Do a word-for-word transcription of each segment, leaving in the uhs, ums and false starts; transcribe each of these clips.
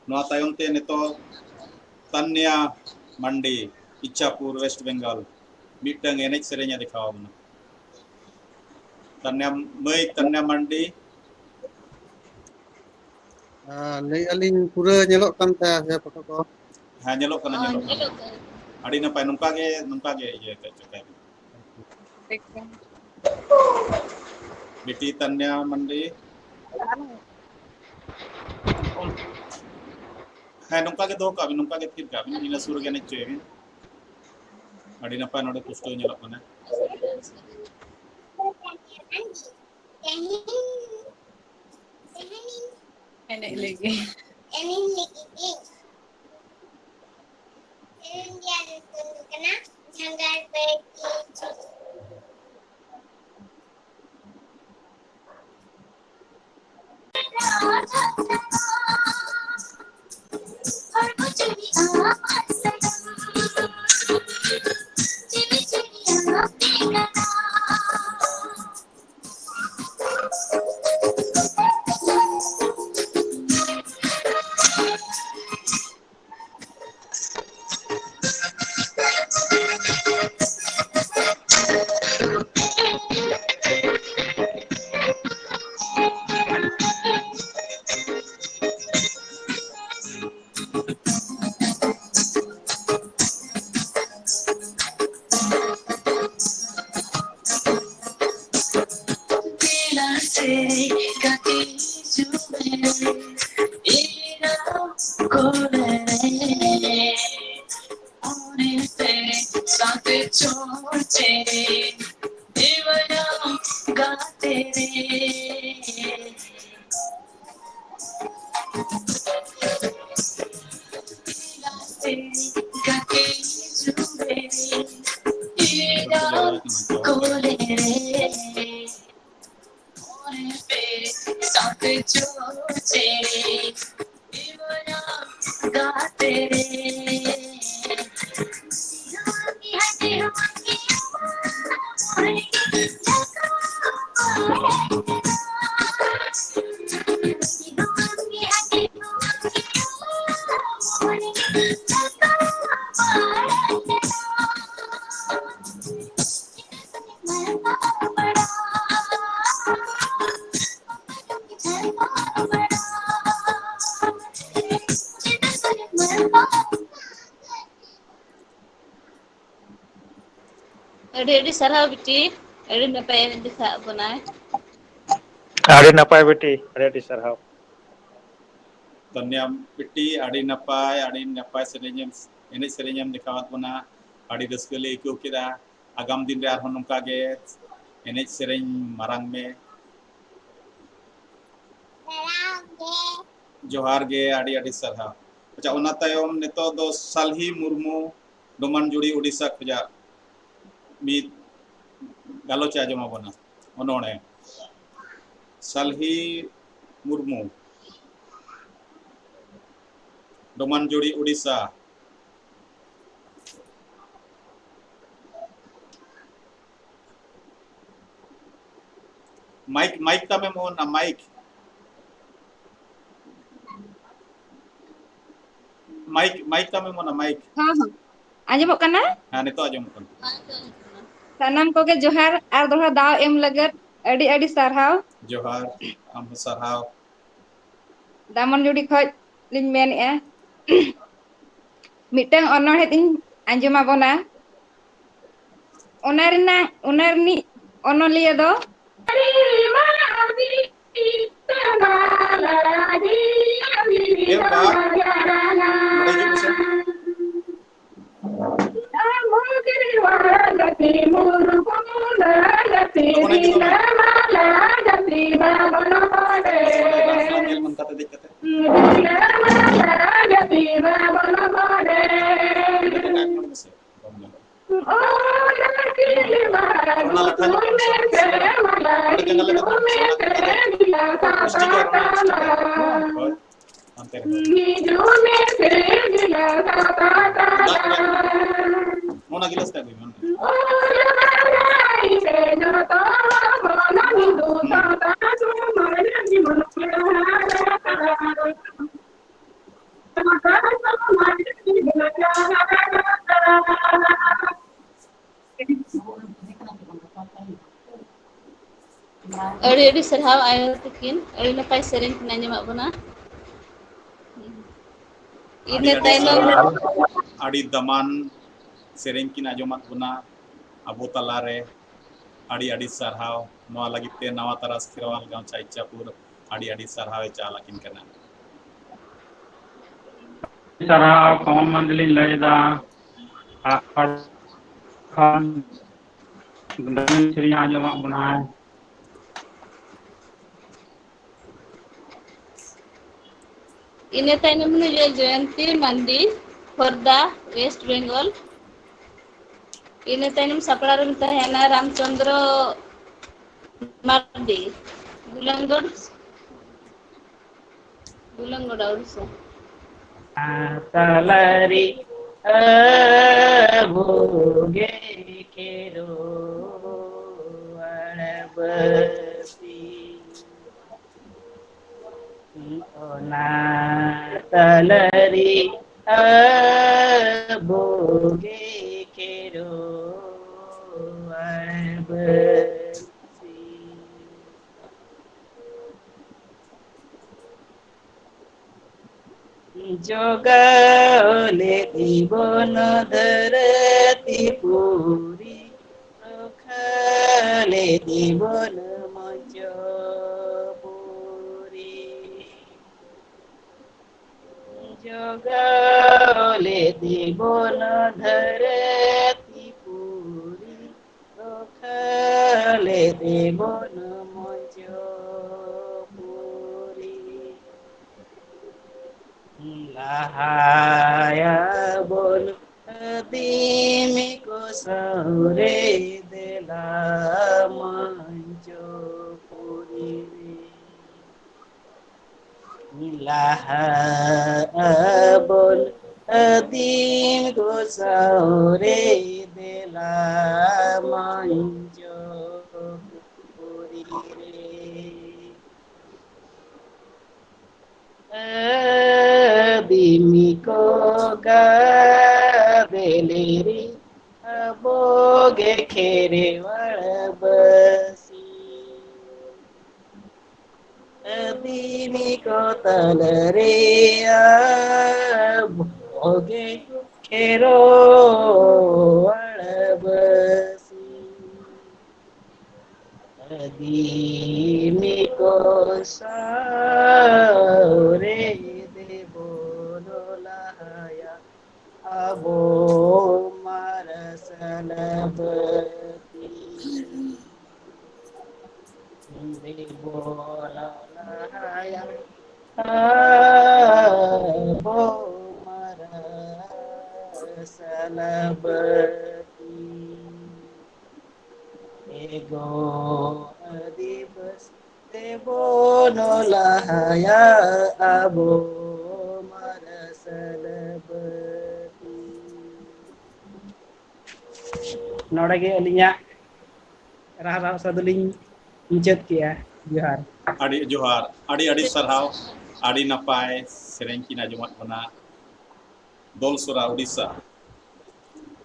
ᱱᱚᱣᱟ ᱛᱟᱭᱚᱢ ᱛᱮ ᱱᱤᱛᱚᱜ ᱛᱟᱱᱭᱟ ᱢᱟᱱᱰᱤ, ᱤᱪᱷᱟᱯᱩᱨ, ᱳᱭᱮᱥᱴ ᱵᱮᱝᱜᱚᱞ, ᱢᱤᱫᱴᱟᱝ ᱮᱱᱮᱡ ᱥᱮᱨᱮᱧ ᱮ ᱫᱮᱠᱷᱟᱣ ᱟᱵᱚᱱᱟ᱾ ᱛᱟᱱᱭᱟ ᱢᱟᱹᱭ, ᱛᱟᱱᱭᱟ ᱢᱟᱱᱰᱤ᱾ ᱦᱮᱸ, ᱞᱟᱹᱭᱮᱫᱼᱟ ᱞᱤᱧ, ᱯᱩᱨᱟᱹ ᱧᱮᱞᱚᱜ ᱠᱟᱱ ᱛᱟᱭᱟ ᱥᱮ ᱯᱷᱳᱴᱳ ᱠᱚ? ᱦᱮᱸ, ᱧᱮᱞᱚᱜ ᱠᱟᱱᱟ, ᱦᱮᱸ, ᱧᱮᱞᱚᱜ ᱠᱟᱱᱟ᱾ ᱧᱮᱞᱚᱜ ᱠᱟᱱᱟ᱾ ᱟᱹᱰᱤ ᱱᱟᱯᱟᱭ, ᱱᱚᱝᱠᱟ ᱜᱮ, ᱱᱚᱝᱠᱟ ᱜᱮ ᱤᱭᱟᱹ ᱠᱟᱜ ᱪᱟᱠᱟᱭ ᱵᱤᱱ᱾ ᱴᱷᱤᱠ ᱜᱮᱭᱟ᱾ ᱵᱤᱴᱤ ᱛᱟᱱᱭᱟ ᱢᱟᱱᱰᱤ᱾ ᱦᱮᱸ, ᱱᱚᱝᱠᱟ ᱜᱮ ᱫᱚᱦᱚ ᱠᱟᱜ ᱵᱤᱱ, ᱱᱚᱝᱠᱟ ᱜᱮ ᱛᱷᱤᱨ ᱠᱟᱜ ᱵᱤᱱ, ᱤᱱᱟᱹ ᱥᱩᱨ ᱨᱮᱜᱮ ᱮᱱᱮᱡ ᱦᱚᱪᱚᱭ ᱵᱤᱱ᱾ ᱟᱹᱰᱤ ᱱᱟᱯᱟᱭ, ᱱᱚᱰᱮ ᱯᱩᱥᱴᱟᱹᱣ ᱧᱮᱞᱚᱜ ᱠᱟᱱᱟ᱾ ᱮᱱᱮᱡ ᱞᱟᱹᱜᱤᱫ᱾ ᱮᱱᱮᱡ ᱞᱟᱹᱜᱤᱫ ᱤᱧ᱾ ᱥᱮᱨᱮᱧ ᱨᱮᱭᱟᱜ ᱧᱩᱛᱩᱢ ᱫᱚ ᱠᱟᱱᱟ ᱡᱷᱟᱝᱜᱟᱲ ᱵᱟᱹᱭ ᱪᱤᱞ ᱪᱤᱞ᱾ ᱟᱹᱰᱤ ᱟᱹᱰᱤ ᱥᱟᱨᱦᱟᱣ ᱵᱤᱴᱤ, ᱟᱹᱰᱤ ᱱᱟᱯᱟᱭ ᱮᱱᱮᱡ ᱫᱮᱠᱷᱟᱣᱟᱫ ᱵᱚᱱᱟᱭ᱾ ᱟᱹᱰᱤ ᱱᱟᱯᱟᱭ ᱵᱤᱴᱤ, ᱟᱹᱰᱤ ᱟᱹᱰᱤ ᱥᱟᱨᱦᱟᱣ᱾ ᱫᱷᱚᱱᱭᱟ ᱵᱤᱴᱤ, ᱟᱹᱰᱤ ᱱᱟᱯᱟᱭ, ᱟᱹᱰᱤ ᱱᱟᱯᱟᱭ ᱥᱮᱨᱮᱧ ᱮᱢ, ᱮᱱᱮᱡ ᱥᱮᱨᱮᱧ ᱮᱢ ᱫᱮᱠᱷᱟᱣᱟᱫ ᱵᱚᱱᱟ᱾ ᱟᱹᱰᱤ ᱨᱟᱹᱥᱠᱟᱹ ᱞᱮ ᱟᱹᱭᱠᱟᱹᱣ ᱠᱮᱫᱟ᱾ ᱟᱜᱟᱢ ᱫᱤᱱ ᱨᱮ ᱟᱨᱦᱚᱸ ᱱᱚᱝᱠᱟ ᱜᱮ ᱮᱱᱮᱡ ᱥᱮᱨᱮᱧ ᱢᱟᱨᱟᱝ ᱢᱮ᱾ ᱡᱚᱦᱟᱨ ᱜᱮ, ᱟᱹᱰᱤ ᱟᱹᱰᱤ ᱥᱟᱨᱦᱟᱣ᱾ ᱟᱪᱪᱷᱟ, ᱚᱱᱟ ᱛᱟᱭᱚᱢ ᱱᱤᱛᱚᱜ ᱫᱚ ᱥᱟᱞᱦᱤ ᱢᱩᱨᱢᱩ, ᱰᱚᱢᱟᱱᱡᱩᱲᱤ, ᱳᱰᱤᱥᱟ ᱠᱷᱚᱱᱟᱜ ᱢᱤᱫ ᱜᱟᱞᱚᱪ ᱮ ᱟᱸᱡᱚᱢ ᱟᱵᱚᱱᱟ, ᱚᱱᱚᱬᱦᱮ᱾ ᱥᱟᱞᱦᱤ ᱢᱩᱨᱢᱩ, ᱰᱚᱢᱟᱱᱡᱩᱲᱤ, ᱳᱰᱤᱥᱟ᱾ ᱢᱟᱭᱤᱠ, ᱢᱟᱭᱤᱠ ᱛᱟᱢ ᱮᱢ on ᱟ, ᱢᱟᱭᱤᱠ᱾ ᱢᱟᱭᱤᱠ, ᱢᱟᱭᱤᱠ ᱛᱟᱢ ᱮᱢ on ᱟ, ᱢᱟᱭᱤᱠ᱾ ᱦᱚᱸ, ᱦᱚᱸ᱾ ᱟᱸᱡᱚᱢᱚᱜ ᱠᱟᱱᱟ? ᱦᱮᱸ, ᱱᱤᱛᱚᱜ ᱟᱸᱡᱚᱢᱚᱜ ᱠᱟᱱᱟ᱾ ᱥᱟᱱᱟᱢ ᱠᱚᱜᱮ ᱡᱚᱦᱟᱨ, ᱟᱨ ᱫᱚᱦᱲᱟ ᱫᱟᱣ ᱮᱢ ᱞᱟᱹᱜᱤᱫ ᱟᱹᱰᱤ ᱟᱹᱰᱤ ᱥᱟᱨᱦᱟᱣ᱾ ᱡᱚᱦᱟᱨ, ᱟᱢ ᱦᱚᱸ ᱥᱟᱨᱦᱟᱣ᱾ ᱫᱟᱢᱚᱱᱡᱩᱲᱤ ᱠᱷᱚᱡ ᱞᱤᱧ ᱢᱮᱱᱮᱫᱼᱟ᱾ ᱢᱤᱫᱴᱟᱝ ᱚᱱᱚᱬᱦᱮ ᱤᱧ ᱟᱸᱡᱚᱢ ᱟᱵᱚᱱᱟ᱾ ᱚᱱᱟ ᱨᱮᱱᱟᱜ, ᱚᱱᱟ ᱨᱤᱱᱤᱡ ᱚᱱᱚᱞᱤᱭᱟᱹ ᱫᱚ ᱮ ᱵᱟ, ᱱᱚᱰᱮ ᱦᱤᱡᱩᱜ ᱢᱮᱥᱮ᱾ ᱛᱚᱠᱷᱚᱱ ᱦᱤᱡᱩᱜ ᱢᱮ᱾ ᱚᱸᱰᱮ ᱵᱟᱝ ᱧᱮᱞ ᱢᱮ, ᱚᱱᱠᱟᱛᱮ ᱫᱮᱡ ᱠᱟᱛᱮ᱾ ᱚᱱᱟ ᱞᱟᱴᱷᱟ ᱧᱚᱜ ᱠᱟᱜ ᱢᱮᱥᱮ, ᱚᱸᱰᱮ ᱡᱟᱸᱜᱟ ᱞᱮ ᱫᱚᱦᱚ ᱢᱮᱥᱮ, ᱚᱱᱟ ᱠᱟᱫᱟ ᱠᱚ᱾ ᱯᱩᱥᱴᱤ ᱜᱮ ᱟᱨ ᱚᱱᱟ ᱪᱤᱠᱟᱹ? ᱦᱳᱭ, ᱦᱟᱱᱛᱮ ᱨᱮ᱾ ᱫᱟᱜ ᱨᱮ᱾ ᱱᱚᱣᱟ ᱜᱤᱞᱟᱹᱥ ᱛᱮ ᱟᱹᱜᱩᱭ ᱢᱮ, ᱚᱱᱛᱮ᱾ ᱟᱹᱰᱤ ᱟᱹᱰᱤ ᱥᱟᱨᱦᱟᱣ ᱟᱭᱳ ᱛᱟᱹᱠᱤᱱ, ᱟᱹᱰᱤ ᱱᱟᱯᱟᱭ ᱥᱮᱨᱮᱧ ᱠᱤᱱ ᱟᱸᱡᱚᱢᱟᱜ ᱵᱚᱱᱟ᱾ ᱟᱹᱰᱤ ᱤᱱᱟᱹ ᱟᱹᱰᱤ ᱛᱟᱭᱱᱚᱢ ᱥᱟᱨᱦᱟᱣ, ᱟᱹᱰᱤ ᱫᱟᱢᱟᱱ ᱥᱮᱨᱮᱧ ᱠᱤᱱ ᱟᱸᱡᱚᱢᱟᱫ ᱵᱚᱱᱟ᱾ ᱟᱵᱚ ᱛᱟᱞᱟᱨᱮ ᱟᱹᱰᱤ ᱟᱹᱰᱤ ᱥᱟᱨᱦᱟᱣ᱾ ᱱᱚᱣᱟ ᱞᱟᱹᱜᱤᱫ ᱛᱮ ᱱᱟᱣᱟ ᱛᱟᱨᱟᱥ ᱠᱷᱮᱨᱣᱟᱞ ᱜᱟᱶᱛᱟ ᱤᱪᱪᱟᱯᱩᱨ ᱟᱹᱰᱤ ᱟᱹᱰᱤ ᱥᱟᱨᱦᱟᱣ ᱮ ᱪᱟᱞ ᱟᱹᱠᱤᱱ ᱠᱟᱱᱟ᱾ ᱥᱟᱨᱦᱟᱣ ᱠᱚᱢᱚᱞ ᱢᱟᱱᱰᱤ ᱞᱤᱧ ᱞᱟᱹᱭᱮᱫᱟ᱾ ᱟᱨ ᱠᱷᱚᱱ ᱰᱟᱹᱝᱨᱤ ᱥᱮᱨᱮᱧ ᱟᱸᱡᱚᱢᱟᱜ ᱵᱚᱱᱟᱭ᱾ ᱤᱱᱟᱹ ᱛᱟᱭᱱᱚᱢ ᱱᱩᱭ ᱡᱚᱭᱚᱱᱛᱤ ᱢᱟᱱᱰᱤ, ᱠᱷᱚᱨᱫᱟ, ᱳᱭᱮᱥᱴ ᱵᱮᱝᱜᱚᱞ᱾ ᱤᱱᱟᱹ ᱛᱟᱭᱱᱚᱢ ᱥᱟᱯᱲᱟᱣ ᱨᱮᱱ ᱛᱟᱦᱮᱸᱱᱟ ᱨᱟᱢᱪᱚᱸᱫᱽᱨᱚ ᱢᱟᱨᱰᱤ, ᱜᱩᱞᱟᱝᱜᱚᱲ, ᱜᱩᱞᱟᱝᱜᱚᱲᱟ, ᱳᱰᱤᱥᱟ᱾ ᱛᱟᱞᱟᱨᱤ ᱟᱵᱚᱜᱮ ᱠᱷᱮᱨᱣᱟᱲ ᱵᱟᱹᱥᱤ᱾ ᱚᱱᱟ ᱛᱟᱞᱟᱨᱤ ᱟᱵᱚᱜᱮ ᱠᱷᱮᱨᱣᱟᱲ ᱵᱟᱹᱥᱤ᱾ ᱡᱚᱜᱟᱣ ᱞᱮᱫ ᱵᱚᱱ ᱫᱷᱟᱹᱨᱛᱤ ᱯᱩᱨᱤ, ᱨᱚᱠᱷᱟ ᱞᱮᱫ ᱵᱚᱱ ᱢᱚᱧᱪᱚ ᱯᱩᱨᱤ᱾ ᱡᱚᱜᱟᱣ ᱞᱮᱫ ᱵᱚᱱ ᱫᱷᱟᱹᱨᱛᱤ ᱯᱩᱨᱤ, ᱨᱚᱠᱷᱟ ᱞᱮᱫ ᱵᱚᱱ ᱢᱚᱧᱪᱚ ᱯᱩᱨᱤ᱾ ᱞᱟᱦᱟᱭᱟᱵᱚᱱ ᱟᱹᱫᱤᱢ ᱠᱚ ᱥᱟᱶᱨᱮ ᱫᱮᱞᱟ ᱢᱚᱧᱪᱚ ᱯᱩᱨᱤ ᱨᱮ᱾ ᱞᱟᱦᱟ ᱟᱵᱚᱱ ᱟᱹᱫᱤᱢ ᱠᱚ ᱥᱟᱶᱨᱮ ᱫᱮᱞᱟ ᱢᱚᱧᱪᱚ ᱯᱩᱨᱤ ᱨᱮ᱾ ᱟᱹᱫᱤᱢ ᱠᱚ ᱜᱟᱫᱮᱞ ᱨᱮ ᱟᱵᱚ ᱜᱮ ᱠᱷᱮᱨᱣᱟᱲ ᱵᱟᱹᱥᱤ᱾ ᱟᱹᱫᱤᱢ ᱠᱚ ᱛᱟᱞᱟᱨᱮ ᱟᱵᱚ ᱜᱮ ᱠᱷᱮᱨᱣᱟᱲ ᱵᱟᱹᱥᱤ᱾ ᱛᱤᱢᱤ ᱠᱚ ᱥᱟᱶᱨᱮ ᱫᱮᱵᱚᱱ ᱞᱟᱦᱟᱭᱟ ᱟᱵᱚ ᱢᱟᱨᱥᱟᱞ ᱵᱟᱹᱛᱤ᱾ ᱫᱮᱵᱚᱱ ᱞᱟᱦᱟᱭᱟ ᱟᱵᱚ ᱢᱟᱨᱥᱟᱞ ᱵᱟᱹᱛᱤ᱾ ᱮᱜᱳ ᱟᱹᱫᱤᱵᱟᱹᱥᱤ ᱛᱮᱵᱚᱱ ᱞᱟᱦᱟᱭᱟ ᱟᱵᱚ ᱢᱟᱨᱥᱟᱞ ᱵᱟᱹᱛᱤ᱾ ᱱᱚᱰᱮ ᱜᱮ ᱟᱹᱞᱤᱧᱟᱜ ᱨᱟᱦᱟ ᱨᱟᱦᱟ ᱥᱟᱹᱫᱷᱩ ᱞᱤᱧ ᱢᱩᱪᱟᱹᱫ ᱠᱮᱜᱼᱟ᱾ ᱡᱚᱦᱟᱨ᱾ ᱟᱹᱰᱤ ᱡᱚᱦᱟᱨ, ᱟᱹᱰᱤ ᱟᱹᱰᱤ ᱥᱟᱨᱦᱟᱣ, ᱟᱹᱰᱤ ᱱᱟᱯᱟᱭ ᱥᱮᱨᱮᱧ ᱠᱤᱱ ᱟᱸᱡᱚᱢᱟᱫ ᱵᱚᱱᱟ᱾ ᱫᱚᱞ ᱥᱚᱨᱟ ᱩᱰᱤᱥᱟ,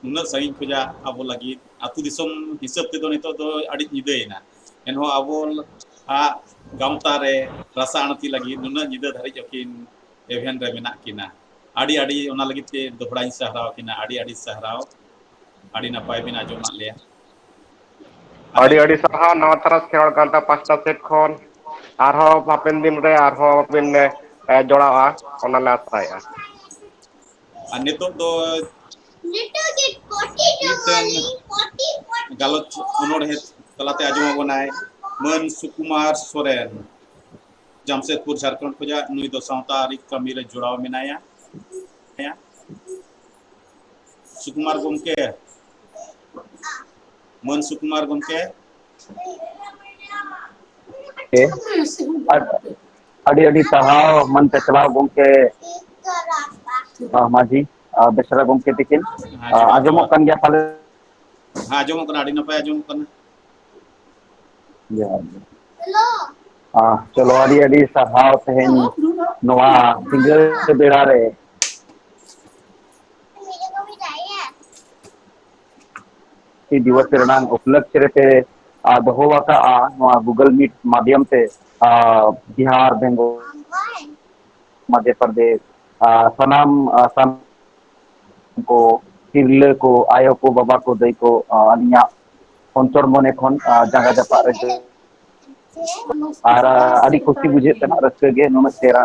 ᱱᱩᱱᱟᱹᱜ ᱥᱟᱺᱜᱤᱧ ᱠᱷᱚᱱᱟᱜ ᱟᱵᱚ ᱞᱟᱹᱜᱤᱫ, ᱟᱹᱛᱩ ᱫᱤᱥᱚᱢ ᱦᱤᱥᱟᱹᱵ ᱛᱮᱫᱚ ᱱᱤᱛᱚᱜ ᱫᱚ ᱟᱹᱰᱤ ᱧᱤᱫᱟᱹᱭᱮᱱᱟ, ᱮᱱᱦᱚᱸ ᱟᱵᱚ ᱟᱜ ᱜᱟᱶᱛᱟ ᱨᱮ ᱨᱟᱥᱟ ᱟᱬᱛᱤ ᱞᱟᱹᱜᱤᱫ ᱱᱩᱱᱟᱹᱜ ᱧᱤᱫᱟᱹ ᱫᱷᱟᱹᱨᱤᱡ ᱟᱹᱠᱤᱱ ᱮᱵᱷᱮᱱ ᱨᱮ ᱢᱮᱱᱟᱜ ᱠᱤᱱᱟ᱾ ᱟᱹᱰᱤ ᱟᱹᱰᱤ ᱚᱱᱟ ᱞᱟᱹᱜᱤᱫ ᱛᱮ ᱫᱚᱦᱲᱟᱧ ᱥᱟᱨᱦᱟᱣ ᱠᱤᱱᱟ, ᱟᱹᱰᱤ ᱟᱹᱰᱤ ᱥᱟᱨᱦᱟᱣ᱾ ᱟᱹᱰᱤ ᱱᱟᱯᱟᱭ ᱵᱤᱱ ᱟᱸᱡᱚᱢᱟᱫ ᱞᱮᱭᱟ᱾ ᱟᱹᱰᱤ ᱟᱹᱰᱤ ᱥᱟᱨᱦᱟᱣ ᱱᱟᱣᱟ ᱛᱟᱨᱟᱥ ᱠᱷᱮᱨᱣᱟᱲ ᱜᱟᱶᱛᱟ ᱯᱟᱥᱴᱟ ᱥᱮᱫ ᱠᱷᱚᱱ᱾ ᱟᱨᱦᱚᱸ ᱦᱟᱯᱮᱱ ᱫᱤᱱ ᱨᱮ ᱟᱨᱦᱚᱸ ᱵᱤᱱ, ᱮ, ᱡᱚᱲᱟᱣᱟ, ᱚᱱᱟ ᱞᱮ ᱟᱥᱟᱭᱮᱫᱼᱟ᱾ ᱟᱨ ᱱᱤᱛᱚᱜ ᱫᱚ ᱢᱤᱫᱴᱟᱝ ᱜᱟᱞᱚᱪ ᱚᱱᱚᱬᱦᱮ ᱛᱟᱞᱟᱛᱮ ᱟᱸᱡᱚᱢ ᱟᱵᱚᱱᱟᱭ ᱢᱟᱹᱱ ᱥᱩᱠᱩᱢᱟᱨ ᱥᱚᱨᱮᱱ, ᱡᱟᱢᱥᱮᱫᱽᱯᱩᱨ, ᱡᱷᱟᱲᱠᱷᱚᱸᱰ ᱠᱷᱚᱱᱟᱜ᱾ ᱱᱩᱭ ᱫᱚ ᱥᱟᱶᱛᱟ ᱟᱹᱨᱤ ᱠᱟᱹᱢᱤ ᱨᱮ ᱡᱚᱲᱟᱣ ᱢᱮᱱᱟᱭᱟ᱾ ᱥᱩᱠᱩᱢᱟᱨ ᱜᱚᱢᱠᱮ, ᱢᱟᱹᱱ ᱥᱩᱠᱩᱢᱟᱨ ᱜᱚᱢᱠᱮ᱾ ᱟᱨ ᱟᱹᱰᱤ ᱟᱹᱰᱤ ᱥᱟᱨᱦᱟᱣ ᱢᱟᱹᱱ ᱪᱟᱪᱞᱟᱣ ᱜᱚᱢᱠᱮ, ᱟᱨ ᱢᱟᱹᱡᱷᱤ, ᱟᱨ ᱵᱮᱥᱨᱟ ᱜᱚᱢᱠᱮ ᱛᱤᱠᱤᱱ᱾ ᱦᱮᱸ, ᱟᱨ ᱡᱚᱦᱟᱨ, ᱟᱸᱡᱚᱢᱚᱜ ᱡᱚᱦᱟᱨ᱾ ᱠᱟᱱ ᱜᱮᱭᱟ ᱯᱟᱞᱮ? ᱦᱮᱸ, ᱟᱸᱡᱚᱢᱚᱜ ᱠᱟᱱᱟ, ᱟᱹᱰᱤ ᱱᱟᱯᱟᱭ ᱟᱸᱡᱚᱢᱚᱜ ᱠᱟᱱᱟ᱾ ᱡᱚᱦᱟᱨ ᱜᱮ᱾ ᱟᱨ ᱪᱚᱞᱚ, ᱟᱹᱰᱤ ᱟᱹᱰᱤ ᱥᱟᱨᱦᱟᱣ ᱛᱮᱦᱮᱧ ᱱᱚᱣᱟ ᱥᱤᱸᱜᱟᱹᱲ ᱵᱮᱲᱟ ᱨᱮ ᱫᱤᱵᱚᱥ ᱨᱮᱱᱟᱜ ᱩᱯᱞᱚᱠᱠᱷᱮ ᱨᱮᱯᱮ, ᱟ, ᱫᱚᱦᱚ ᱟᱠᱟᱫᱼᱟ ᱱᱚᱣᱟ Google Meet ᱢᱟᱫᱽᱫᱷᱚᱢ ᱛᱮ, ᱟ, ᱵᱤᱦᱟᱨ, ᱵᱮᱝᱜᱚᱞ, ᱢᱚᱫᱷᱭᱚ ᱯᱨᱚᱫᱮᱥ, ᱟ, ᱥᱟᱱᱟᱢ, ᱟ, ᱥᱟᱱ-, ᱠᱚ, ᱛᱤᱨᱞᱟᱹ ᱠᱚ, ᱟᱭᱳ ᱠᱚ, ᱵᱟᱵᱟ ᱠᱚ, ᱫᱟᱹᱭ ᱠᱚ, ᱟ, ᱟᱹᱞᱤᱧᱟᱜ ᱚᱱᱛᱚᱨ ᱢᱚᱱᱮ ᱠᱷᱚᱱ, ᱟ, ᱡᱟᱸᱜᱟ ᱡᱟᱯᱟᱜ ᱨᱮ ᱡᱚ-, ᱟᱨ ᱟᱹᱰᱤ ᱠᱩᱥᱤ ᱵᱩᱡᱷᱟᱹᱜ ᱠᱟᱱᱟ, ᱨᱟᱹᱥᱠᱟᱹ ᱜᱮ ᱱᱩᱱᱟᱹᱜ ᱪᱮᱦᱨᱟ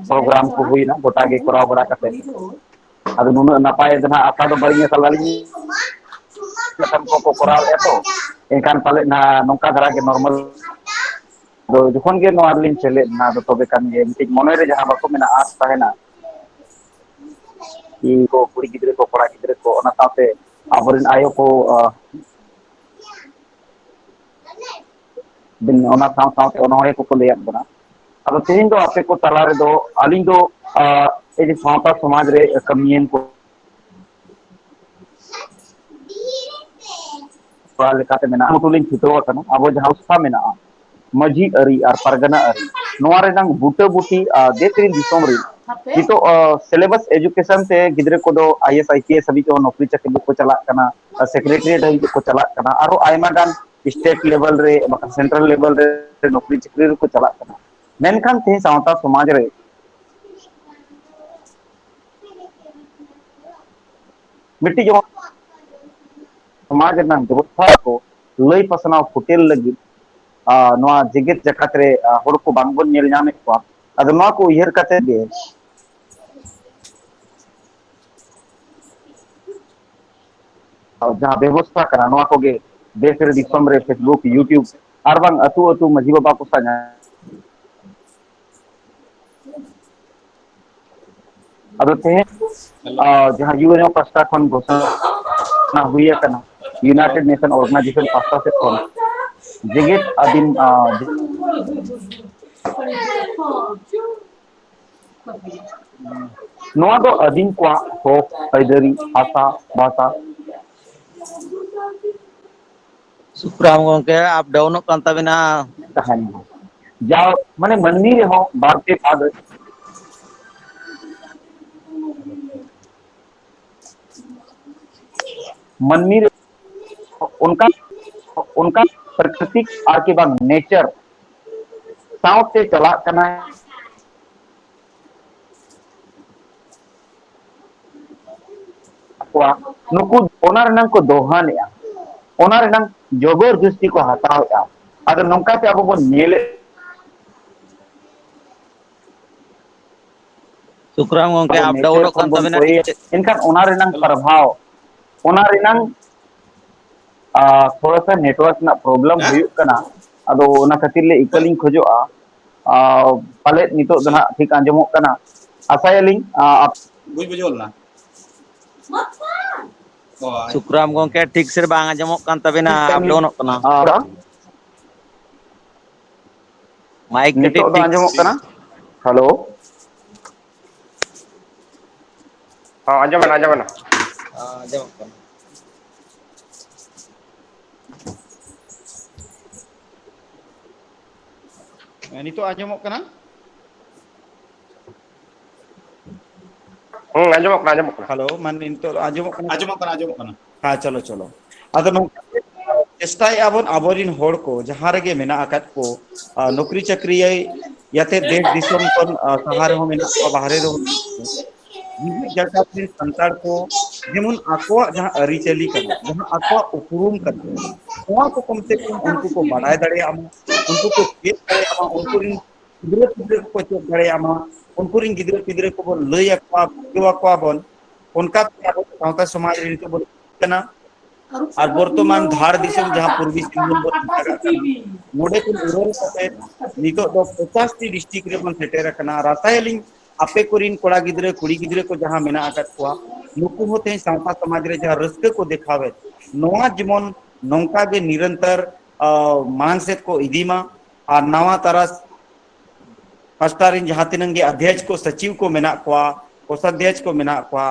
ᱯᱨᱳᱜᱨᱟᱢ ᱠᱚ ᱦᱩᱭᱱᱟ, ᱜᱚᱴᱟ ᱜᱮ ᱠᱚᱨᱟᱣ ᱵᱟᱲᱟ ᱠᱟᱛᱮ᱾ ᱟᱫᱚ ᱱᱩᱱᱟᱹᱜ ᱱᱟᱯᱟᱭ ᱫᱚ ᱱᱟᱦᱟᱜ ᱟᱥᱟ ᱫᱚ ᱵᱟᱹᱞᱤᱧ ᱟᱠᱟᱫ ᱞᱤᱧ, ᱢᱤᱫᱴᱟᱝ ᱠᱚᱠᱚ ᱠᱚᱨᱟᱣᱮᱫᱼᱟ ᱛᱚ, ᱮᱱᱠᱷᱟᱱ ᱯᱟᱞᱮᱫ ᱱᱟᱦᱟᱜ ᱱᱚᱝᱠᱟ ᱫᱷᱟᱨᱟ ᱜᱮ ᱱᱚᱨᱢᱟᱞ᱾ ᱟᱫᱚ ᱡᱚᱠᱷᱚᱱ ᱜᱮ ᱱᱚᱣᱟ ᱨᱮᱞᱤᱧ ᱥᱮᱞᱮᱫ ᱮᱱᱟ, ᱟᱫᱚ ᱛᱚᱵᱮ ᱠᱷᱟᱱ ᱜᱮ ᱢᱤᱫᱴᱤᱡ ᱢᱚᱱᱮ ᱨᱮ ᱡᱟᱦᱟᱸ ᱵᱟᱠᱚ ᱢᱮᱱᱟ, ᱟᱸᱥ ᱛᱟᱦᱮᱱᱟ, ᱤᱧ ᱠᱚ ᱠᱩᱲᱤ ᱜᱤᱫᱽᱨᱟᱹ ᱠᱚ, ᱠᱚᱲᱟ ᱜᱤᱫᱽᱨᱟᱹ ᱠᱚ, ᱚᱱᱟ ᱥᱟᱶᱛᱮ ᱟᱵᱚᱨᱮᱱ ᱟᱭᱳ ᱠᱚ, ᱟᱸ, ᱚᱱᱟ ᱥᱟᱶ ᱥᱟᱶᱛᱮ ᱚᱱᱚᱬᱦᱮ ᱠᱚᱠᱚ ᱞᱟᱹᱭᱟᱫ ᱵᱚᱱᱟ᱾ ᱟᱫᱚ ᱛᱮᱦᱮᱧ ᱫᱚ ᱟᱯᱮ ᱠᱚ ᱛᱟᱞᱟ ᱨᱮᱫᱚ ᱟᱹᱞᱤᱧ ᱫᱚ, ᱟᱸ, ᱮᱭ ᱡᱮ ᱥᱟᱶᱛᱟ ᱥᱚᱢᱟᱡᱽ ᱨᱮ ᱠᱟᱹᱢᱤᱭᱟᱹᱱ ᱠᱚ ᱠᱚᱲᱟ ᱞᱮᱠᱟᱛᱮ ᱢᱮᱱᱟᱜᱼᱟ, ᱠᱩᱨᱩᱢᱩᱴᱩ ᱞᱤᱧ ᱪᱷᱩᱴᱟᱹᱣ ᱟᱠᱟᱱᱟ᱾ ᱟᱵᱚ ᱡᱟᱦᱟᱸ ᱥᱚᱝᱥᱛᱷᱟ ᱢᱮᱱᱟᱜᱼᱟ, ᱢᱟᱹᱡᱷᱤ ᱟᱹᱨᱤ ᱟᱨ ᱯᱟᱨᱜᱟᱱᱟ ᱟᱹᱨᱤ, ᱱᱚᱣᱟ ᱨᱮᱱᱟᱝ ᱵᱩᱴᱟᱹ ᱵᱩᱴᱤ, ᱟᱨ ᱫᱮᱥ ᱨᱮᱱ ᱫᱤᱥᱚᱢ ᱨᱮᱱ ᱱᱤᱛᱚᱜ, ᱟ, syllabus education ᱛᱮ ᱜᱤᱫᱽᱨᱟᱹ ᱠᱚᱫᱚ I S, I P S ᱦᱟᱹᱵᱤᱡ ᱛᱮᱦᱚᱸ ᱱᱚᱠᱨᱤ ᱪᱟᱹᱠᱨᱤ ᱠᱚ ᱪᱟᱞᱟᱜ ᱠᱟᱱᱟ, ᱟᱨ secretariat ᱦᱟᱹᱵᱤᱡ ᱛᱮᱠᱚ ᱪᱟᱞᱟᱜ ᱠᱟᱱᱟ, ᱟᱨᱚ ᱟᱭᱢᱟ ᱜᱟᱱ state level ᱨᱮ, ᱵᱟᱠᱷᱟᱱ central level ᱨᱮ ᱱᱚᱠᱨᱤ ᱪᱟᱹᱠᱨᱤ ᱨᱮᱠᱚ ᱪᱟᱞᱟᱜ ᱠᱟᱱᱟ᱾ ᱢᱮᱱᱠᱷᱟᱱ ᱛᱮᱦᱮᱧ ᱥᱟᱶᱛᱟ ᱥᱚᱢᱟᱡᱽ ᱨᱮ ᱢᱤᱫᱴᱤᱡ ᱡᱮᱢᱚᱱ ᱥᱚᱢᱟᱡᱽ ᱨᱮᱱᱟᱜ ᱵᱮᱵᱚᱥᱛᱷᱟ ᱠᱚ ᱞᱟᱹᱭ ᱯᱟᱥᱱᱟᱣ ᱯᱷᱩᱴᱮᱞ ᱞᱟᱹᱜᱤᱫ, ᱟᱨ ᱱᱚᱣᱟ ᱡᱮᱜᱮᱛ ᱡᱟᱠᱟᱛ ᱨᱮ, ᱟᱨ ᱦᱚᱲ ᱠᱚ ᱵᱟᱝᱵᱚᱱ ᱧᱮᱞ ᱧᱟᱢᱮᱫ ᱠᱚᱣᱟ᱾ ᱟᱫᱚ ᱱᱚᱣᱟ ᱠᱚ ᱩᱭᱦᱟᱹᱨ ᱠᱟᱛᱮ ᱜᱮ ᱡᱟᱦᱟᱸ ᱵᱮᱵᱚᱥᱛᱷᱟ ᱠᱟᱱᱟ, ᱱᱚᱣᱟ ᱠᱚᱜᱮ ᱫᱮᱥ ᱨᱮ, ᱫᱤᱥᱚᱢ ᱨᱮ, Facebook, YouTube, ᱟᱨ ᱵᱟᱝ ᱟᱹᱛᱩ ᱟᱹᱛᱩ ᱢᱟᱹᱡᱷᱤ ᱵᱟᱵᱟ ᱠᱚ ᱥᱟᱶ ᱧᱟ-, ᱟᱫᱚ ᱛᱮᱦᱮᱧ, ᱟᱸ, ᱡᱟᱦᱟᱸ ᱭᱩ ᱮᱱ ᱳ ᱯᱟᱥᱴᱟ ᱠᱷᱚᱱ ᱜᱷᱳᱥᱚᱱᱟ ᱦᱩᱭ ᱟᱠᱟᱱᱟ, United Nation Organization ᱯᱟᱥᱴᱟ ᱥᱮᱫ ᱠᱷᱚᱱ ᱡᱮᱜᱮᱛ ᱟᱹᱫᱤᱢ, ᱟᱸ, ᱱᱚᱣᱟ ᱫᱚ ᱟᱹᱫᱤᱢ ᱠᱚᱣᱟᱜ ᱦᱚᱠ ᱟᱹᱭᱫᱟᱹᱨᱤ, ᱦᱟᱥᱟ, ᱵᱷᱟᱥᱟ, ᱥᱩᱠᱨᱟᱢ ᱜᱚᱢᱠᱮ, ᱟᱯ ᱰᱟᱣᱩᱱᱚᱜ ᱠᱟᱱ ᱛᱟᱵᱮᱱᱟ᱾ ᱛᱟᱦᱮᱱ ᱢᱟ᱾ ᱡᱟᱣ, ᱢᱟᱱᱮ, ᱢᱟᱹᱱᱢᱤ ᱨᱮᱦᱚᱸ ᱵᱟᱨ ᱯᱮ ᱯᱟᱫ ᱢᱟᱹᱱᱢᱤ ᱨᱮ ᱚᱱᱠᱟ, ᱚᱱᱠᱟ ᱯᱨᱟᱠᱨᱤᱛᱤᱠ ᱟᱨ ᱠᱤ ᱵᱟᱝ nature ᱥᱟᱶᱛᱮ ᱪᱟᱞᱟᱜ ᱠᱟᱱᱟᱭ᱾ ᱟᱠᱚᱣᱟᱜ ᱱᱩᱠᱩ ᱚᱱᱟ ᱨᱮᱱᱟᱝ ᱠᱚ ᱫᱚᱦᱟᱱᱮᱜᱼᱟ, ᱚᱱᱟ ᱨᱮᱱᱟᱝ ᱡᱚᱵᱚᱨ ᱡᱚᱥᱛᱤ ᱠᱚ ᱦᱟᱛᱟᱣᱮᱜᱼᱟ᱾ ᱟᱫᱚ ᱱᱚᱝᱠᱟᱛᱮ ᱟᱵᱚ ᱵᱚᱱ ᱧᱮᱞᱮᱫ, ᱥᱩᱠᱨᱟᱢ ᱜᱚᱝᱠᱮ, ᱟᱵᱚ up down ᱱᱮᱪᱟᱨ ᱚᱜ ᱠᱷᱚᱱ ᱠᱟᱱ ᱵᱚᱱ ᱛᱟᱵᱮᱱᱟ, ᱠᱚᱭᱮ-, ᱴᱷᱤᱠ ᱪᱮᱫ? ᱮᱱᱠᱷᱟᱱ ᱚᱱᱟ ᱨᱮᱱᱟᱝ ᱯᱨᱚᱵᱷᱟᱣ, ᱚᱱᱟ ᱨᱮᱱᱟᱝ, ᱟ, ᱛᱷᱚᱲᱟ ᱥᱟ network ᱨᱮᱱᱟᱜ problem ᱦᱮᱸ? ᱦᱩᱭᱩᱜ ᱠᱟᱱᱟ᱾ ᱟᱫᱚ ᱚᱱᱟ ᱠᱷᱟᱹᱛᱤᱨ ᱞᱮ ᱤᱠᱟᱹ ᱞᱤᱧ ᱠᱷᱚᱡᱚᱜᱼᱟ᱾ ᱟ, ᱯᱟᱞᱮᱫ ᱱᱤᱛᱚᱜ ᱫᱚ ᱦᱮᱸ᱾ ᱱᱟᱦᱟᱜ ᱴᱷᱤᱠ ᱟᱸᱡᱚᱢᱚᱜ ᱠᱟᱱᱟ, ᱟᱥᱟᱭᱟᱞᱤᱧ, ᱟ, ᱟᱯ- ᱵᱟᱹᱧ ᱵᱩᱡᱷᱟᱹᱣ ᱞᱮᱱᱟ᱾ ᱚ, ᱟᱪᱪᱷᱟ᱾ ᱥᱩᱠᱨᱟᱢ ᱜᱚᱝᱠᱮ, ᱴᱷᱤᱠ ᱥᱮ ᱵᱟᱝ ᱟᱸᱡᱚᱢᱚᱜ ᱠᱟᱱ ᱛᱟᱵᱮᱱᱟ, up down ᱚᱜ ᱠᱟᱱᱟ᱾ ᱟ, ᱢᱟᱭᱤᱠ ᱠᱟᱹᱴᱤᱡ ᱱᱤᱛᱚᱜ ᱫᱚ ᱴᱷᱤᱠ ᱟᱸᱡᱚᱢᱚᱜ ᱠᱟᱱᱟ? Hello? ᱦᱚᱸ, ᱟᱸᱡᱚᱢ ᱮᱱᱟ, ᱟᱸᱡᱚᱢ ᱮᱱᱟ᱾ ᱦᱚᱸ, ᱟᱸᱡᱚᱢᱚᱜ ᱠᱟᱱᱟ᱾ ᱦᱮᱸ, ᱱᱤᱛᱚᱜ ᱟᱸᱡᱚᱢᱚᱜ ᱠᱟᱱᱟ? ᱦᱩᱸ, ᱟᱸᱡᱚᱢᱚᱜ ᱠᱟᱱᱟ, ᱟᱸᱡᱚᱢᱚᱜ ᱠᱟᱱᱟ᱾ Hello, ᱢᱟᱱᱮ ᱱᱤᱛᱚᱜ ᱟᱸᱡᱚᱢᱚᱜ ᱠᱟᱱᱟ? ᱟᱸᱡᱚᱢᱚᱜ ᱠᱟᱱᱟ, ᱟᱸᱡᱚᱢᱚᱜ ᱠᱟᱱᱟ᱾ ᱦᱮᱸ, ᱪᱚᱞᱚ, ᱪᱚᱞᱚ᱾ ᱟᱫᱚ ᱱᱚᱝᱠᱟ ᱜᱮ ᱪᱮᱥᱴᱟᱭᱮᱫᱼᱟ ᱵᱚᱱ, ᱟᱵᱚᱨᱤᱱ ᱦᱚᱲ ᱠᱚ ᱡᱟᱦᱟᱸ ᱨᱮᱜᱮ ᱢᱮᱱᱟᱜ ᱟᱠᱟᱫ ᱠᱚ, ᱟ, ᱱᱚᱠᱨᱤ ᱪᱟᱹᱠᱨᱤ ᱭᱟᱛᱮ ᱫᱮᱥ ᱫᱤᱥᱚᱢ ᱠᱷᱚᱱ, ᱟ, ᱥᱟᱦᱟ ᱨᱮᱦᱚᱸ ᱢᱮᱱᱟᱜ ᱠᱚᱣᱟ, ᱵᱟᱦᱨᱮ ᱨᱮᱦᱚᱸ ᱢᱮᱱᱟᱜ ᱠᱚᱣᱟ, ᱡᱮᱜᱮᱛ ᱡᱟᱠᱟᱛ ᱨᱮᱱ ᱥᱟᱱᱛᱟᱲ ᱠᱚ ᱡᱮᱢᱚᱱ ᱟᱠᱚᱣᱟᱜ ᱡᱟᱦᱟᱸ ᱟᱹᱨᱤᱪᱟᱹᱞᱤ ᱠᱟᱱᱟ, ᱡᱟᱦᱟᱸ ᱟᱠᱚᱣᱟᱜ ᱩᱯᱨᱩᱢ ᱠᱟᱱᱟ, ᱱᱚᱣᱟ ᱠᱚ ᱠᱚᱢ ᱥᱮ ᱠᱚᱢ ᱩᱱᱠᱩ ᱠᱚ ᱵᱟᱰᱟᱭ ᱫᱟᱲᱮᱭᱟᱜ ᱢᱟ, ᱩᱱᱠᱩ ᱠᱚ ᱪᱮᱫ ᱫᱟᱲᱮᱭᱟᱜ ᱢᱟ, ᱩᱱᱠᱩ ᱨᱮᱱ ᱜᱤᱫᱽᱨᱟᱹ ᱯᱤᱫᱽᱨᱟᱹ ᱠᱚᱠᱚ ᱪᱮᱫ ᱫᱟᱲᱮᱭᱟᱜ ᱢᱟ, ᱩᱱᱠᱩ ᱨᱮᱱ ᱜᱤᱫᱽᱨᱟᱹ ᱯᱤᱫᱽᱨᱟᱹ ᱠᱚᱵᱚᱱ ᱞᱟᱹᱭ ᱟᱠᱚᱣᱟ, ᱵᱩᱡᱷᱟᱹᱣ ᱟᱠᱚᱣᱟ ᱵᱚᱱ, ᱚᱱᱠᱟ ᱛᱮ ᱟᱵᱚ ᱥᱟᱶᱛᱟ ᱥᱚᱢᱟᱡᱽ ᱨᱮ ᱱᱤᱛᱚᱜ ᱵᱚᱱ ᱠᱟᱱᱟ᱾ ᱟᱨ ᱵᱚᱨᱛᱚᱢᱟᱱ ᱫᱷᱟᱲ ᱫᱤᱥᱚᱢ ᱡᱟᱦᱟᱸ ᱯᱩᱨᱵᱤ ᱥᱤᱝᱵᱷᱩᱢ ᱵᱚᱱ ᱢᱮᱛᱟᱜ ᱠᱟᱱᱟ, ᱱᱚᱰᱮ ᱠᱷᱚᱱ ᱩᱰᱷᱟᱹᱣ ᱠᱟᱛᱮ ᱱᱤᱛᱚᱜ ᱫᱚ ᱯᱚᱸᱪᱟᱥ ᱴᱤ district ᱨᱮᱵᱚᱱ ᱥᱮᱴᱮᱨ ᱟᱠᱟᱱᱟ᱾ ᱟᱨ ᱟᱥᱟᱭᱟᱞᱤᱧ ᱟᱯᱮ ᱠᱚᱨᱮᱱ ᱠᱚᱲᱟ ᱜᱤᱫᱽᱨᱟᱹ, ᱠᱩᱲᱤ ᱜᱤᱫᱽᱨᱟᱹ ᱠᱚ ᱡᱟᱦᱟᱸ ᱢᱮᱱᱟᱜ ᱟᱠᱟᱫ ᱠᱚᱣᱟ, ᱱᱩᱠᱩ ᱦᱚᱸ ᱛᱮᱦᱮᱧ ᱥᱟᱶᱛᱟ ᱥᱚᱢᱟᱡᱽ ᱨᱮ ᱡᱟᱦᱟᱸ ᱨᱟᱹᱥᱠᱟᱹ ᱠᱚ ᱫᱮᱠᱷᱟᱣᱮᱫ, ᱱᱚᱣᱟ ᱡᱮᱢᱚᱱ ᱱᱚᱝᱠᱟ ᱜᱮ ᱱᱤᱨᱚᱱᱛᱚᱨ, ᱟ, ᱢᱟᱲᱟᱝ ᱥᱮᱫ ᱠᱚ ᱤᱫᱤ ᱢᱟ᱾ ᱟᱨ ᱱᱟᱣᱟ ᱛᱟᱨᱟ ᱯᱟᱥᱴᱟ ᱨᱮᱱ ᱡᱟᱦᱟᱸ ᱛᱤᱱᱟᱹᱜ ᱜᱮ ᱚᱫᱷᱭᱚᱠᱥ ᱠᱚ, ᱥᱚᱪᱤᱵᱽ ᱠᱚ ᱢᱮᱱᱟᱜ ᱠᱚᱣᱟ, ᱠᱳᱥᱟᱫᱷᱭᱚᱠᱥ ᱠᱚ ᱢᱮᱱᱟᱜ ᱠᱚᱣᱟ,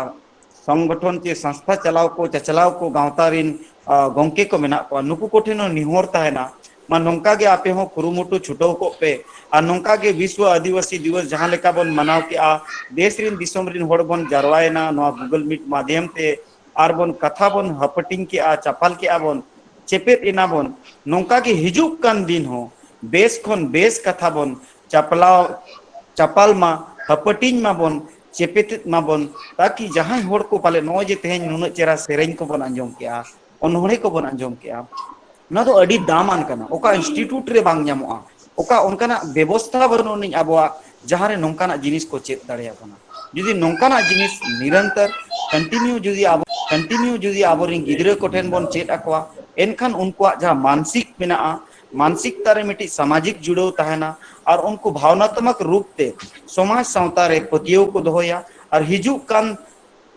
ᱥᱚᱝᱜᱚᱴᱷᱚᱱ ᱪᱮ ᱥᱚᱝᱥᱛᱷᱟ ᱪᱟᱞᱟᱣ ᱠᱚ, ᱪᱟᱪᱞᱟᱣ ᱠᱚ, ᱜᱟᱶᱛᱟ ᱨᱮᱱ, ᱟ, ᱜᱚᱢᱠᱮ ᱠᱚ ᱢᱮᱱᱟᱜ ᱠᱚᱣᱟ, ᱱᱩᱠᱩ ᱠᱚᱴᱷᱮᱱ ᱦᱚᱸ ᱱᱮᱦᱚᱨ ᱛᱟᱦᱮᱱᱟ, ᱢᱟ ᱱᱚᱝᱠᱟ ᱜᱮ ᱟᱯᱮ ᱦᱚᱸ ᱠᱩᱨᱩᱢᱩᱴᱩ ᱪᱷᱩᱴᱟᱹᱣ ᱠᱚᱜ ᱯᱮ᱾ ᱟᱨ ᱱᱚᱝᱠᱟ ᱜᱮ ᱵᱤᱥᱣᱚ ᱟᱹᱫᱤᱵᱟᱹᱥᱤ ᱫᱤᱵᱚᱥ ᱡᱟᱦᱟᱸ ᱞᱮᱠᱟ ᱵᱚᱱ ᱢᱟᱱᱟᱣ ᱠᱮᱜᱼᱟ, ᱫᱮᱥ ᱨᱮᱱ ᱫᱤᱥᱚᱢ ᱨᱮᱱ ᱦᱚᱲ ᱵᱚᱱ ᱡᱟᱨᱣᱟᱭᱮᱱᱟ ᱱᱚᱣᱟ Google Meet ᱢᱟᱫᱷᱭᱚᱢ ᱛᱮ, ᱟᱨ ᱵᱚᱱ ᱠᱟᱛᱷᱟ ᱵᱚᱱ ᱦᱟᱹᱯᱟᱹᱴᱤᱧ ᱠᱮᱜᱼᱟ, ᱪᱟᱯᱟᱞ ᱠᱮᱜᱼᱟ ᱵᱚᱱ, ᱪᱮᱯᱮᱫ ᱮᱱᱟ ᱵᱚᱱ᱾ ᱱᱚᱝᱠᱟ ᱜᱮ ᱦᱤᱡᱩᱜ ᱠᱟᱱ ᱫᱤᱱ ᱦᱚᱸ ᱵᱮᱥ ᱠᱷᱚᱱ ᱵᱮᱥ ᱠᱟᱛᱷᱟ ᱵᱚᱱ ᱪᱟᱯᱞᱟᱣ, ᱪᱟᱯᱟᱞ ᱢᱟ, ᱦᱟᱹᱯᱟᱹᱴᱤᱧ ᱢᱟᱵᱚᱱ, ᱪᱮᱯᱮᱫ ᱢᱟᱵᱚᱱ, ᱛᱟᱠᱤ ᱡᱟᱦᱟᱸᱭ ᱦᱚᱲ ᱠᱚ ᱯᱟᱞᱮ ᱱᱚᱜᱼᱚᱭ ᱡᱮ ᱛᱮᱦᱮᱧ ᱱᱩᱱᱟᱹᱜ ᱪᱮᱦᱨᱟ ᱥᱮᱨᱮᱧ ᱠᱚᱵᱚᱱ ᱟᱸᱡᱚᱢ ᱠᱮᱜᱼᱟ, ᱚᱱᱚᱬᱦᱮ ᱠᱚᱵᱚᱱ ᱟᱸᱡᱚᱢ ᱠᱮᱜᱼᱟ, ᱱᱚᱣᱟ ᱫᱚ ᱟᱹᱰᱤ ᱫᱟᱢᱟᱱ ᱠᱟᱱᱟ, ᱚᱠᱟ institute ᱨᱮ ᱵᱟᱝ ᱧᱟᱢᱚᱜᱼᱟ, ᱚᱠᱟ ᱚᱱᱠᱟᱱᱟᱜ ᱵᱮᱵᱚᱥᱛᱷᱟ ᱵᱟᱹᱱᱩᱜ ᱟᱹᱱᱤᱡ ᱟᱵᱚᱣᱟᱜ ᱡᱟᱦᱟᱸ ᱨᱮ ᱱᱚᱝᱠᱟᱱᱟᱜ ᱡᱤᱱᱤᱥ ᱠᱚ ᱪᱮᱫ ᱫᱟᱲᱮᱭᱟᱵᱚᱱᱟ᱾ ᱡᱩᱫᱤ ᱱᱚᱝᱠᱟᱱᱟᱜ ᱡᱤᱱᱤᱥ ᱱᱤᱨᱚᱱᱛᱚᱨ continue ᱡᱩᱫᱤ ᱟᱵᱚ continue ᱡᱩᱫᱤ ᱟᱵᱚᱨᱮᱱ ᱜᱤᱫᱽᱨᱟᱹ ᱠᱚᱴᱷᱮᱱ ᱵᱚᱱ ᱪᱮᱫ ᱟᱠᱚᱣᱟ, ᱮᱱᱠᱷᱟᱱ ᱩᱱᱠᱩᱣᱟᱜ ᱡᱟᱦᱟᱸ ᱢᱟᱱᱥᱤᱠ ᱢᱮᱱᱟᱜᱼᱟ, ᱢᱟᱱᱥᱤᱠᱛᱟ ᱨᱮ ᱢᱤᱫᱴᱤᱡ ᱥᱟᱢᱟᱡᱤᱠ ᱡᱩᱲᱟᱹᱣ ᱛᱟᱦᱮᱱᱟ ᱟᱨ ᱩᱱᱠᱩ ᱵᱷᱟᱣᱱᱟᱛᱢᱚᱠ ᱨᱩᱯ ᱛᱮ ᱥᱚᱢᱟᱡᱽ ᱥᱟᱶᱛᱟ ᱨᱮ ᱯᱟᱹᱛᱭᱟᱹᱣ ᱠᱚ ᱫᱚᱦᱚᱭᱟ ᱟᱨ ᱦᱤᱡᱩᱜ ᱠᱟᱱ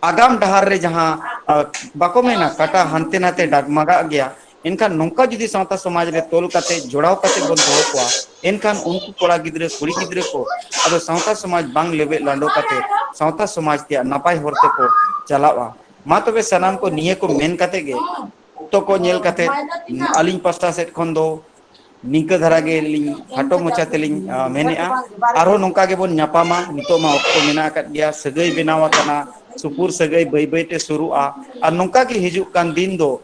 ᱟᱜᱟᱢ ᱰᱟᱦᱟᱨ ᱨᱮ ᱡᱟᱦᱟᱸ, ᱟ, ᱵᱟᱠᱚ ᱢᱮᱱᱟ ᱠᱟᱴᱟ ᱦᱟᱱᱛᱮ ᱱᱟᱛᱮ ᱰᱟᱜᱢᱟᱜᱟᱜ ᱜᱮᱭᱟ, ᱮᱱᱠᱷᱟᱱ ᱱᱚᱝᱠᱟ ᱡᱩᱫᱤ ᱥᱟᱶᱛᱟ ᱥᱚᱢᱟᱡᱽ ᱨᱮ ᱛᱚᱞ ᱠᱟᱛᱮ ᱡᱚᱲᱟᱣ ᱠᱟᱛᱮ ᱵᱚᱱ ᱫᱚᱦᱚ ᱠᱚᱣᱟ, ᱮᱱᱠᱷᱟᱱ ᱩᱱᱠᱩ ᱠᱚᱲᱟ ᱜᱤᱫᱽᱨᱟᱹ ᱠᱩᱲᱤ ᱜᱤᱫᱽᱨᱟᱹ ᱠᱚ ᱟᱫᱚ ᱥᱟᱶᱛᱟ ᱥᱚᱢᱟᱡᱽ ᱵᱟᱝ ᱞᱮᱵᱮᱫ ᱞᱟᱸᱰᱚ ᱠᱟᱛᱮ ᱥᱟᱶᱛᱟ ᱥᱚᱢᱟᱡᱽ ᱛᱮᱭᱟᱜ ᱱᱟᱯᱟᱭ ᱦᱚᱨ ᱛᱮᱠᱚ ᱪᱟᱞᱟᱜᱼᱟ᱾ ᱢᱟ ᱛᱚᱵᱮ ᱥᱟᱱᱟᱢ ᱠᱚ ᱱᱤᱭᱟᱹ ᱠᱚ ᱢᱮᱱ ᱠᱟᱛᱮ ᱜᱮ ᱚᱠᱛᱚ ᱠᱚ ᱧᱮᱞ ᱠᱟᱛᱮ ᱟᱹᱞᱤᱧ ᱯᱟᱥᱴᱟ ᱥᱮᱫ ᱠᱷᱚᱱ ᱫᱚ ᱱᱤᱝᱠᱟᱹ ᱫᱷᱟᱨᱟ ᱜᱮᱞᱤᱧ ᱠᱷᱟᱴᱚ ᱢᱟᱪᱷᱟ ᱛᱮᱞᱤᱧ, ᱟ, ᱢᱮᱱᱮᱜᱼᱟ᱾ ᱟᱨᱦᱚᱸ ᱱᱚᱝᱠᱟ ᱜᱮᱵᱚᱱ ᱧᱟᱯᱟᱢᱟ, ᱱᱤᱛᱚᱜ ᱢᱟ ᱚᱠᱛᱚ ᱢᱮᱱᱟᱜ ᱟᱠᱟᱫ ᱜᱮᱭᱟ, ᱥᱟᱹᱜᱟᱹᱭ ᱵᱮᱱᱟᱣ ᱟᱠᱟᱱᱟ, ᱥᱩᱯᱩᱨ ᱥᱟᱹᱜᱟᱹᱭ ᱵᱟᱹᱭ ᱵᱟᱹᱭ ᱛᱮ ᱥᱩᱨᱩᱜᱼᱟ᱾ ᱟᱨ ᱱᱚᱝᱠᱟ ᱜᱮ ᱦᱤᱡᱩᱜ ᱠᱟᱱ ᱫᱤᱱ ᱫᱚ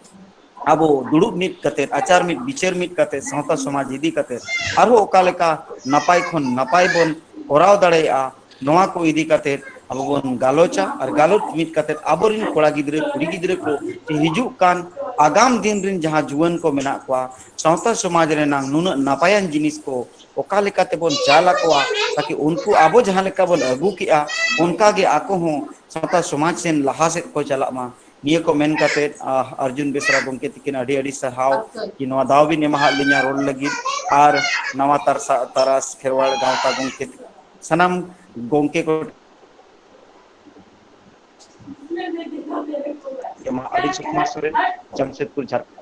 ᱟᱵᱚ ᱫᱩᱲᱩᱵ ᱢᱤᱫ ᱠᱟᱛᱮ, ᱟᱪᱟᱨ ᱢᱤᱫ, ᱵᱤᱪᱟᱹᱨ ᱢᱤᱫ ᱠᱟᱛᱮ, ᱥᱟᱶᱛᱟ ᱥᱚᱢᱟᱡᱽ ᱤᱫᱤ ᱠᱟᱛᱮ ᱟᱨᱦᱚᱸ ᱚᱠᱟ ᱞᱮᱠᱟ ᱱᱟᱯᱟᱭ ᱠᱷᱚᱱ ᱱᱟᱯᱟᱭ ᱵᱚᱱ ᱠᱚᱨᱟᱣ ᱫᱟᱲᱮᱭᱟᱜᱼᱟ, ᱱᱚᱣᱟ ᱠᱚ ᱤᱫᱤ ᱠᱟᱛᱮ ᱟᱵᱚ ᱵᱚᱱ ᱜᱟᱞᱚᱪᱟ᱾ ᱟᱨ ᱜᱟᱞᱚᱪ ᱢᱤᱫ ᱠᱟᱛᱮ ᱟᱵᱚᱨᱮᱱ ᱠᱚᱲᱟ ᱜᱤᱫᱽᱨᱟᱹ, ᱠᱩᱲᱤ ᱜᱤᱫᱽᱨᱟᱹ ᱠᱚ ᱦᱤᱡᱩᱜ ᱠᱟᱱ ᱟᱜᱟᱢ ᱫᱤᱱ ᱨᱮᱱ ᱡᱟᱦᱟᱸ ᱡᱩᱣᱟᱹᱱ ᱠᱚ ᱢᱮᱱᱟᱜ ᱠᱚᱣᱟ, ᱥᱟᱶᱛᱟ ᱥᱚᱢᱟᱡᱽ ᱨᱮᱱᱟᱝ ᱱᱩᱱᱟᱹᱜ ᱱᱟᱯᱟᱭᱟᱱ ᱡᱤᱱᱤᱥ ᱠᱚ ᱚᱠᱟ ᱞᱮᱠᱟ ᱛᱮᱵᱚᱱ ᱪᱟᱞ ᱟᱠᱚᱣᱟ, ᱛᱟᱠᱤ ᱩᱱᱠᱩ ᱟᱵᱚ ᱡᱟᱦᱟᱸ ᱞᱮᱠᱟ ᱵᱚᱱ ᱟᱹᱜᱩ ᱠᱮᱜᱼᱟ, ᱚᱱᱠᱟ ᱜᱮ ᱟᱠᱚ ᱦᱚᱸ ᱥᱟᱶᱛᱟ ᱥᱚᱢᱟᱡᱽ ᱥᱮᱱ ᱞᱟᱦᱟ ᱥᱮᱫ ᱠᱚ ᱪᱟᱞᱟᱜ ᱢᱟ᱾ ᱱᱤᱭᱟᱹ ᱠᱚ ᱢᱮᱱ ᱠᱟᱛᱮ, ᱟ, ᱚᱨᱡᱩᱱ ᱵᱮᱥᱨᱟ ᱜᱚᱢᱠᱮ ᱛᱤᱠᱤᱱ ᱟᱹᱰᱤ ᱟᱹᱰᱤ ᱥᱟᱨᱦᱟᱣ ᱠᱤ ᱱᱚᱣᱟ ᱫᱟᱣ ᱵᱤᱱ ᱮᱢᱟᱦᱟᱫ ᱞᱤᱧᱟ ᱨᱚᱲ ᱞᱟᱹᱜᱤᱫ, ᱟᱨ ᱱᱟᱣᱟ ᱛᱟᱨᱥᱟ-, ᱛᱟᱨᱟᱥ ᱠᱷᱮᱨᱣᱟᱲ ᱜᱟᱶᱛᱟ ᱜᱚᱢᱠᱮ, ᱥᱟᱱᱟᱢ ᱜᱚᱢᱠᱮ ᱠᱚ ᱡᱮᱢᱚᱱ ᱟᱹᱰᱤ ᱥᱩᱠᱩᱢᱟᱨ ᱥᱚᱨᱮᱱ, ᱡᱟᱢᱥᱮᱫᱽᱯᱩᱨ, ᱡᱷᱟᱨᱠᱷᱚᱸᱰ᱾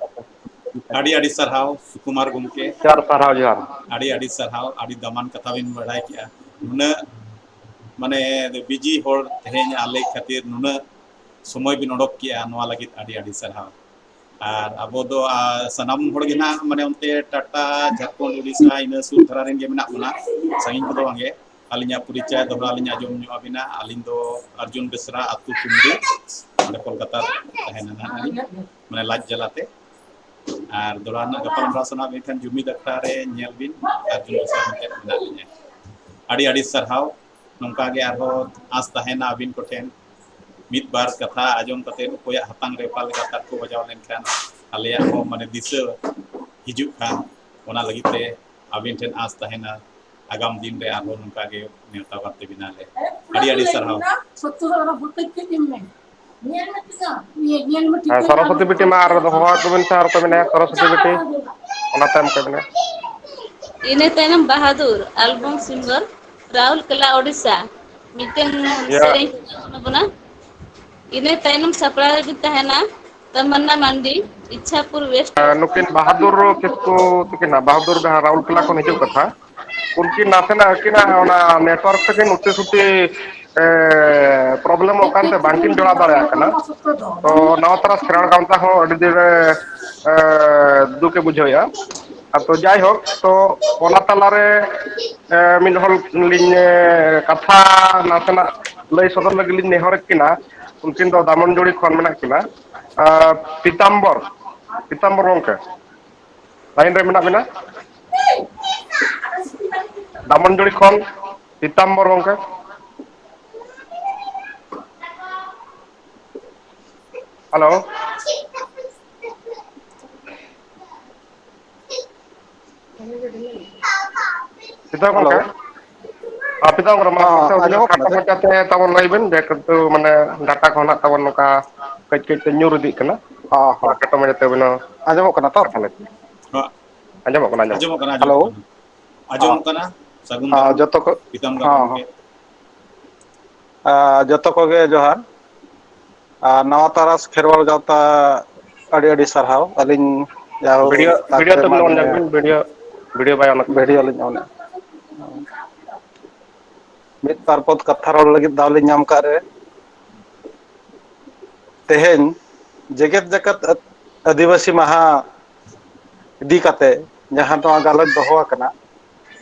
ᱟᱹᱰᱤ ᱟᱹᱰᱤ ᱥᱟᱨᱦᱟᱣ ᱥᱩᱠᱩᱢᱟᱨ ᱜᱚᱢᱠᱮ᱾ ᱡᱚᱦᱟᱨ, ᱥᱟᱨᱦᱟᱣ, ᱡᱚᱦᱟᱨ᱾ ᱟᱹᱰᱤ ᱟᱹᱰᱤ ᱥᱟᱨᱦᱟᱣ, ᱟᱹᱰᱤ ᱫᱟᱢᱟᱱ ᱠᱟᱛᱷᱟ ᱵᱤᱱ ᱵᱟᱲᱟᱭ ᱠᱮᱜᱼᱟ᱾ ᱱᱩᱱᱟᱹᱜ ᱢᱟᱱᱮ ᱵᱤᱡᱤ ᱦᱚᱲ ᱛᱮᱦᱮᱧ ᱟᱞᱮ ᱠᱷᱟᱹᱛᱤᱨ ᱱᱩᱱᱟᱹᱜ ᱥᱚᱢᱚᱭ ᱵᱤᱱ ᱚᱰᱚᱠ ᱠᱮᱜᱼᱟ, ᱱᱚᱣᱟ ᱞᱟᱹᱜᱤᱫ ᱟᱹᱰᱤ ᱟᱹᱰᱤ ᱥᱟᱨᱦᱟᱣ᱾ ᱟᱨ ᱟᱵᱚ ᱫᱚ, ᱟ, ᱥᱟᱱᱟᱢ ᱦᱚᱲ ᱜᱮ ᱱᱟᱜ ᱢᱟᱱᱮ ᱚᱱᱛᱮ ᱴᱟᱴᱟ, ᱡᱷᱟᱲᱠᱷᱚᱸᱰ, ᱩᱲᱤᱥᱥᱟ ᱤᱱᱟᱹ ᱥᱩᱨ ᱫᱷᱟᱨᱟ ᱨᱮᱱ ᱜᱮ ᱢᱮᱱᱟᱜ ᱵᱚᱱᱟ, ᱥᱟᱺᱜᱤᱧ ᱠᱚᱫᱚ ᱵᱟᱝᱜᱮ᱾ ᱟᱹᱞᱤᱧᱟᱜ ᱯᱚᱨᱤᱪᱚᱭ ᱫᱚᱦᱲᱟ ᱞᱤᱧ ᱟᱸᱡᱚᱢ ᱧᱚᱜ ᱟᱵᱤᱱᱟ᱾ ᱟᱹᱞᱤᱧ ᱫᱚ ᱚᱨᱡᱩᱱ ᱵᱮᱥᱨᱟ, ᱟᱹᱛᱩ ᱠᱩᱢᱲᱤ, ᱚᱸᱰᱮ ᱠᱳᱞᱠᱟᱛᱟ ᱛᱟᱦᱮᱱᱟ ᱱᱟᱦᱟᱜ ᱟᱹᱞᱤᱧ, ᱢᱟᱱᱮ ᱞᱟᱡ ᱡᱟᱞᱟᱛᱮ᱾ ᱟᱨ ᱫᱚᱦᱲᱟ ᱨᱮᱱᱟᱜ ᱜᱟᱯᱟᱞᱢᱟᱨᱟᱣ ᱥᱟᱱᱟ ᱵᱤᱱ ᱠᱷᱟᱱ ᱡᱩᱢᱤᱫ ᱟᱠᱷᱲᱟ ᱨᱮ ᱧᱮᱞ ᱵᱤᱱ, ᱚᱨᱡᱩᱱ ᱵᱮᱥᱨᱟ ᱢᱮᱱᱛᱮ ᱢᱮᱱᱟᱜ ᱞᱤᱧᱟ᱾ ᱟᱹᱰᱤ ᱟᱹᱰᱤ ᱥᱟᱨᱦᱟᱣ᱾ ᱱᱚᱝᱠᱟ ᱜᱮ ᱟᱨᱦᱚᱸ ᱟᱸᱥ ᱛᱟᱦᱮᱱᱟ ᱟᱹᱵᱤᱱ ᱠᱚᱴᱷᱮᱱ ᱢᱤᱫ ᱵᱟᱨ ᱠᱟᱛᱷᱟ ᱟᱸᱡᱚᱢ ᱠᱟᱛᱮ ᱚᱠᱚᱭᱟᱜ ᱦᱟᱛᱟᱝ ᱨᱮ ᱚᱠᱟ ᱞᱮᱠᱟ ᱛᱟᱨᱠᱚ ᱵᱟᱡᱟᱣ ᱞᱮᱱᱠᱷᱟᱱ ᱟᱞᱮᱭᱟᱜ ᱦᱚᱸ ᱢᱟᱱᱮ ᱫᱤᱥᱟᱹ ᱦᱤᱡᱩᱜ ᱠᱷᱟᱱ, ᱚᱱᱟ ᱞᱟᱹᱜᱤᱫ ᱛᱮ ᱟᱹᱵᱤᱱ ᱴᱷᱮᱱ ᱟᱸᱥ ᱛᱟᱦᱮᱱᱟ ᱟᱜᱟᱢ ᱫᱤᱱ ᱨᱮ ᱟᱨᱦᱚᱸ ᱱᱚᱝᱠᱟ ᱜᱮ ᱱᱮᱣᱛᱟ ᱵᱟᱨᱛᱮ ᱵᱤᱱᱟ ᱞᱮ᱾ ᱟᱹᱰᱤ ᱟᱹᱰᱤ ᱥᱟᱨᱦᱟᱣ᱾ ᱥᱚᱛᱛᱚ ᱫᱚ ᱚᱱᱟ ᱵᱷᱩᱞ ᱠᱟᱹᱡ ᱠᱟᱹᱡ ᱮᱢ ᱢᱮ᱾ ᱧᱮᱞ ᱢᱮ ᱴᱷᱤᱠᱟ᱾ ᱤᱭᱟᱹ, ᱧᱮᱞ ᱢᱮ ᱴᱷᱤᱠᱟ᱾ ᱦᱮᱸ, ᱥᱚᱨᱚᱥᱚᱛᱤ ᱵᱤᱴᱤ ᱢᱟ ᱟᱨ ᱫᱚᱦᱚ ᱟᱠᱚ ᱵᱤᱱ ᱥᱮ, ᱟᱨ ᱚᱠᱚᱭ ᱢᱮᱱᱟᱭᱟ ᱥᱚᱨᱚᱥᱚᱛᱤ ᱵᱤᱴᱤ? ᱚᱱᱟ ᱛᱟᱭᱚᱢ ᱚᱠᱚᱭ ᱢᱮᱱᱟᱭᱟ? ᱤᱱᱟᱹ ᱛᱟᱭᱱᱚᱢ ᱵᱟᱦᱟᱫᱩᱨ, ᱟᱞᱵᱚᱢ ᱥᱤᱝᱜᱟᱨ, ᱨᱟᱣᱩᱞᱠᱮᱞᱟ, ᱳᱰᱤᱥᱟ᱾ ᱢᱤᱫᱴᱮᱱ ᱤᱭᱟᱹ, ᱥᱮᱨᱮᱧ ᱠᱚ ᱮᱢᱟ ᱵᱚᱱᱟ᱾ ᱤᱱᱟᱹ ᱛᱟᱭᱱᱚᱢ ᱥᱟᱯᱲᱟᱣ ᱨᱮᱵᱤᱱ ᱛᱟᱦᱮᱱᱟ ᱛᱟᱢᱟᱱᱱᱟ ᱢᱟᱱᱰᱤ, ᱤᱪᱪᱷᱟᱯᱩᱨ ᱣᱮᱥᱴ᱾ ᱱᱩᱠᱤᱱ ᱵᱟᱦᱟᱫᱩᱨ ᱠᱤᱥᱠᱩ ᱛᱟᱹᱠᱤᱱ ᱦᱟᱸᱜ, ᱵᱟᱦᱟᱫᱩᱨ ᱡᱟᱦᱟᱸ ᱨᱟᱣᱩᱞᱠᱮᱞᱟ ᱠᱷᱚᱱ ᱦᱤᱡᱩᱜ ᱠᱟᱛᱷᱟ, ᱩᱱᱠᱤᱱ ᱱᱟᱥᱮᱱᱟᱜ ᱟᱹᱠᱤᱱᱟᱜ ᱚᱱᱟ network ᱛᱟᱹᱠᱤᱱ ᱩᱛᱤ ᱥᱩᱛᱤ, ᱮ, problemᱚᱜ ᱠᱟᱱᱛᱮ ᱵᱟᱝᱠᱤᱱ ᱡᱚᱲᱟᱣ ᱫᱟᱲᱮᱭᱟᱜ ᱠᱟᱱᱟ᱾ ᱛᱚ ᱱᱟᱣᱟ ᱛᱟᱨᱟ ᱠᱷᱮᱨᱣᱟᱲ ᱜᱟᱶᱛᱟ ᱦᱚᱸ ᱟᱹᱰᱤ ᱫᱤᱱ ᱨᱮ, ᱮ, ᱫᱩᱠᱮ ᱵᱩᱡᱷᱟᱹᱣᱮᱫᱼᱟ᱾ ᱟᱫᱚ ᱡᱟᱭᱦᱳᱠ, ᱛᱚ ᱚᱱᱟ ᱛᱟᱞᱟᱨᱮ, ᱮ, ᱢᱤᱫ ᱦᱚᱲ ᱞᱤᱧ, ᱮ, ᱠᱟᱛᱷᱟ ᱱᱟᱥᱮᱱᱟᱜ ᱞᱟᱹᱭ ᱥᱚᱫᱚᱨ ᱞᱟᱹᱜᱤᱫ ᱞᱤᱧ ᱱᱮᱦᱚᱨᱮᱫ ᱠᱤᱱᱟ᱾ ᱩᱱᱠᱤᱱ ᱫᱚ ᱫᱟᱢᱚᱱᱡᱩᱲᱤ ᱠᱷᱚᱱ ᱢᱮᱱᱟᱜ ᱠᱤᱱᱟ᱾ ᱟᱨ ᱯᱤᱛᱟᱢᱵᱚᱨ, ᱯᱤᱛᱟᱢᱵᱚᱨ ᱜᱚᱢᱠᱮ, line ᱨᱮ ᱢᱮᱱᱟᱜ ᱵᱤᱱᱟ? ᱫᱟᱢᱚᱱᱡᱩᱲᱤ ᱠᱷᱚᱱ ᱯᱤᱛᱟᱢᱵᱚᱨ ᱜᱚᱢᱠᱮ᱾ ᱦᱮᱞᱳ᱾ ᱯᱤᱛᱟᱢᱵᱚᱨ ᱦᱮᱞᱳ᱾ ᱜᱚᱢᱠᱮ᱾ ᱦᱮᱸ, ᱯᱤᱛᱟᱢᱵᱚᱨ ᱜᱚᱢᱠᱮ, ᱢᱟ ᱦᱚᱸ, ᱠᱷᱟᱴᱚ ᱟᱸᱡᱚᱢᱚᱜ ᱠᱷᱟᱴᱚ ᱠᱟᱱᱟ ᱪᱮ? ᱢᱟᱪᱷᱟ ᱛᱮ ᱛᱟᱵᱚᱱ ᱞᱟᱹᱭ ᱵᱤᱱ, ᱡᱮᱦᱮᱛᱩ ᱢᱟᱱᱮ data ᱠᱚ ᱱᱟᱜ ᱛᱟᱵᱚᱱ ᱱᱚᱝᱠᱟ ᱠᱟᱹᱡ ᱠᱟᱹᱡ ᱛᱮ ᱧᱩᱨ ᱤᱫᱤᱜ ᱠᱟᱱᱟ᱾ ᱦᱚᱸ, ᱢᱟ ᱦᱚᱸ᱾ ᱠᱷᱟᱴᱚ ᱢᱟᱪᱷᱟ ᱛᱮ ᱟᱹᱵᱤᱱ ᱦᱚᱸ ᱟᱸᱡᱚᱢᱚᱜ ᱠᱟᱱᱟ ᱛᱚ? ᱠᱟᱛᱷᱟ ᱞᱟᱹᱭ ᱵᱤᱱ᱾ ᱦᱚᱸ᱾ ᱟᱸᱡᱚᱢᱚᱜ ᱠᱟᱱᱟ, ᱟᱸᱡᱚᱢᱚᱜ ᱟᱸᱡᱚᱢᱚᱜ ᱠᱟᱱᱟ᱾ ᱠᱟᱱᱟ, ᱦᱮᱞᱳ᱾ ᱟᱸᱡᱚᱢᱚᱜ ᱠᱟᱱᱟ᱾ ᱦᱚᱸ᱾ ᱟᱸᱡᱚᱢᱚᱜ ᱠᱟᱱᱟ᱾ ᱥᱟᱹᱜᱩᱱ ᱦᱚᱸ, ᱫᱟᱨᱟᱢ ᱦᱚᱸ᱾ ᱜᱮ᱾ ᱯᱤᱛᱟᱢᱵᱚᱨ ᱦᱚᱸ, ᱜᱚᱢᱠᱮ᱾ ᱦᱚᱸ᱾ ᱟᱨ ᱡᱚᱛᱚ ᱠᱚᱜᱮ ᱡᱚᱦᱟᱨ᱾ ᱟᱨ ᱱᱟᱣᱟ ᱛᱟᱨᱟᱥ ᱠᱷᱮᱨᱣᱟᱞ ᱜᱟᱶᱛᱟ ᱟᱹᱰᱤ ᱟᱹᱰᱤ ᱥᱟᱨᱦᱟᱣ᱾ ᱟᱹᱞᱤᱧ ᱡᱟᱦᱳᱠ ᱵᱷᱤᱰᱤᱭᱳ, ᱛᱟᱠ ᱵᱷᱤᱰᱤᱭᱳ ᱨᱮ ᱛᱟᱵᱤᱱ ᱢᱟᱱᱮ ᱚᱱ ᱧᱚᱜ ᱵᱤᱱ, ᱵᱷᱤᱰᱤᱭᱳ, ᱵᱷᱤᱰᱤᱭᱳ ᱵᱟᱭ ᱚᱱ ᱟᱠᱟᱱᱟ᱾ ᱵᱷᱤᱰᱤᱭᱳ ᱞᱤᱧ ᱚᱱᱟ᱾ ᱢᱤᱫ ᱵᱟᱨ ᱯᱚᱫ ᱠᱟᱛᱷᱟ ᱨᱚᱲ ᱞᱟᱹᱜᱤᱫ ᱫᱟᱣ ᱞᱤᱧ ᱧᱟᱢ ᱠᱟᱜ ᱨᱮ, ᱛᱮᱦᱮᱧ ᱡᱮᱜᱮᱛ ᱡᱟᱠᱟᱛ ᱟᱹᱫᱤᱵᱟᱹᱥᱤ ᱢᱟᱦᱟ ᱤᱫᱤ ᱠᱟᱛᱮ ᱡᱟᱦᱟᱸ ᱱᱚᱣᱟ ᱜᱟᱞᱚᱪ ᱫᱚᱦᱚ ᱟᱠᱟᱱᱟ,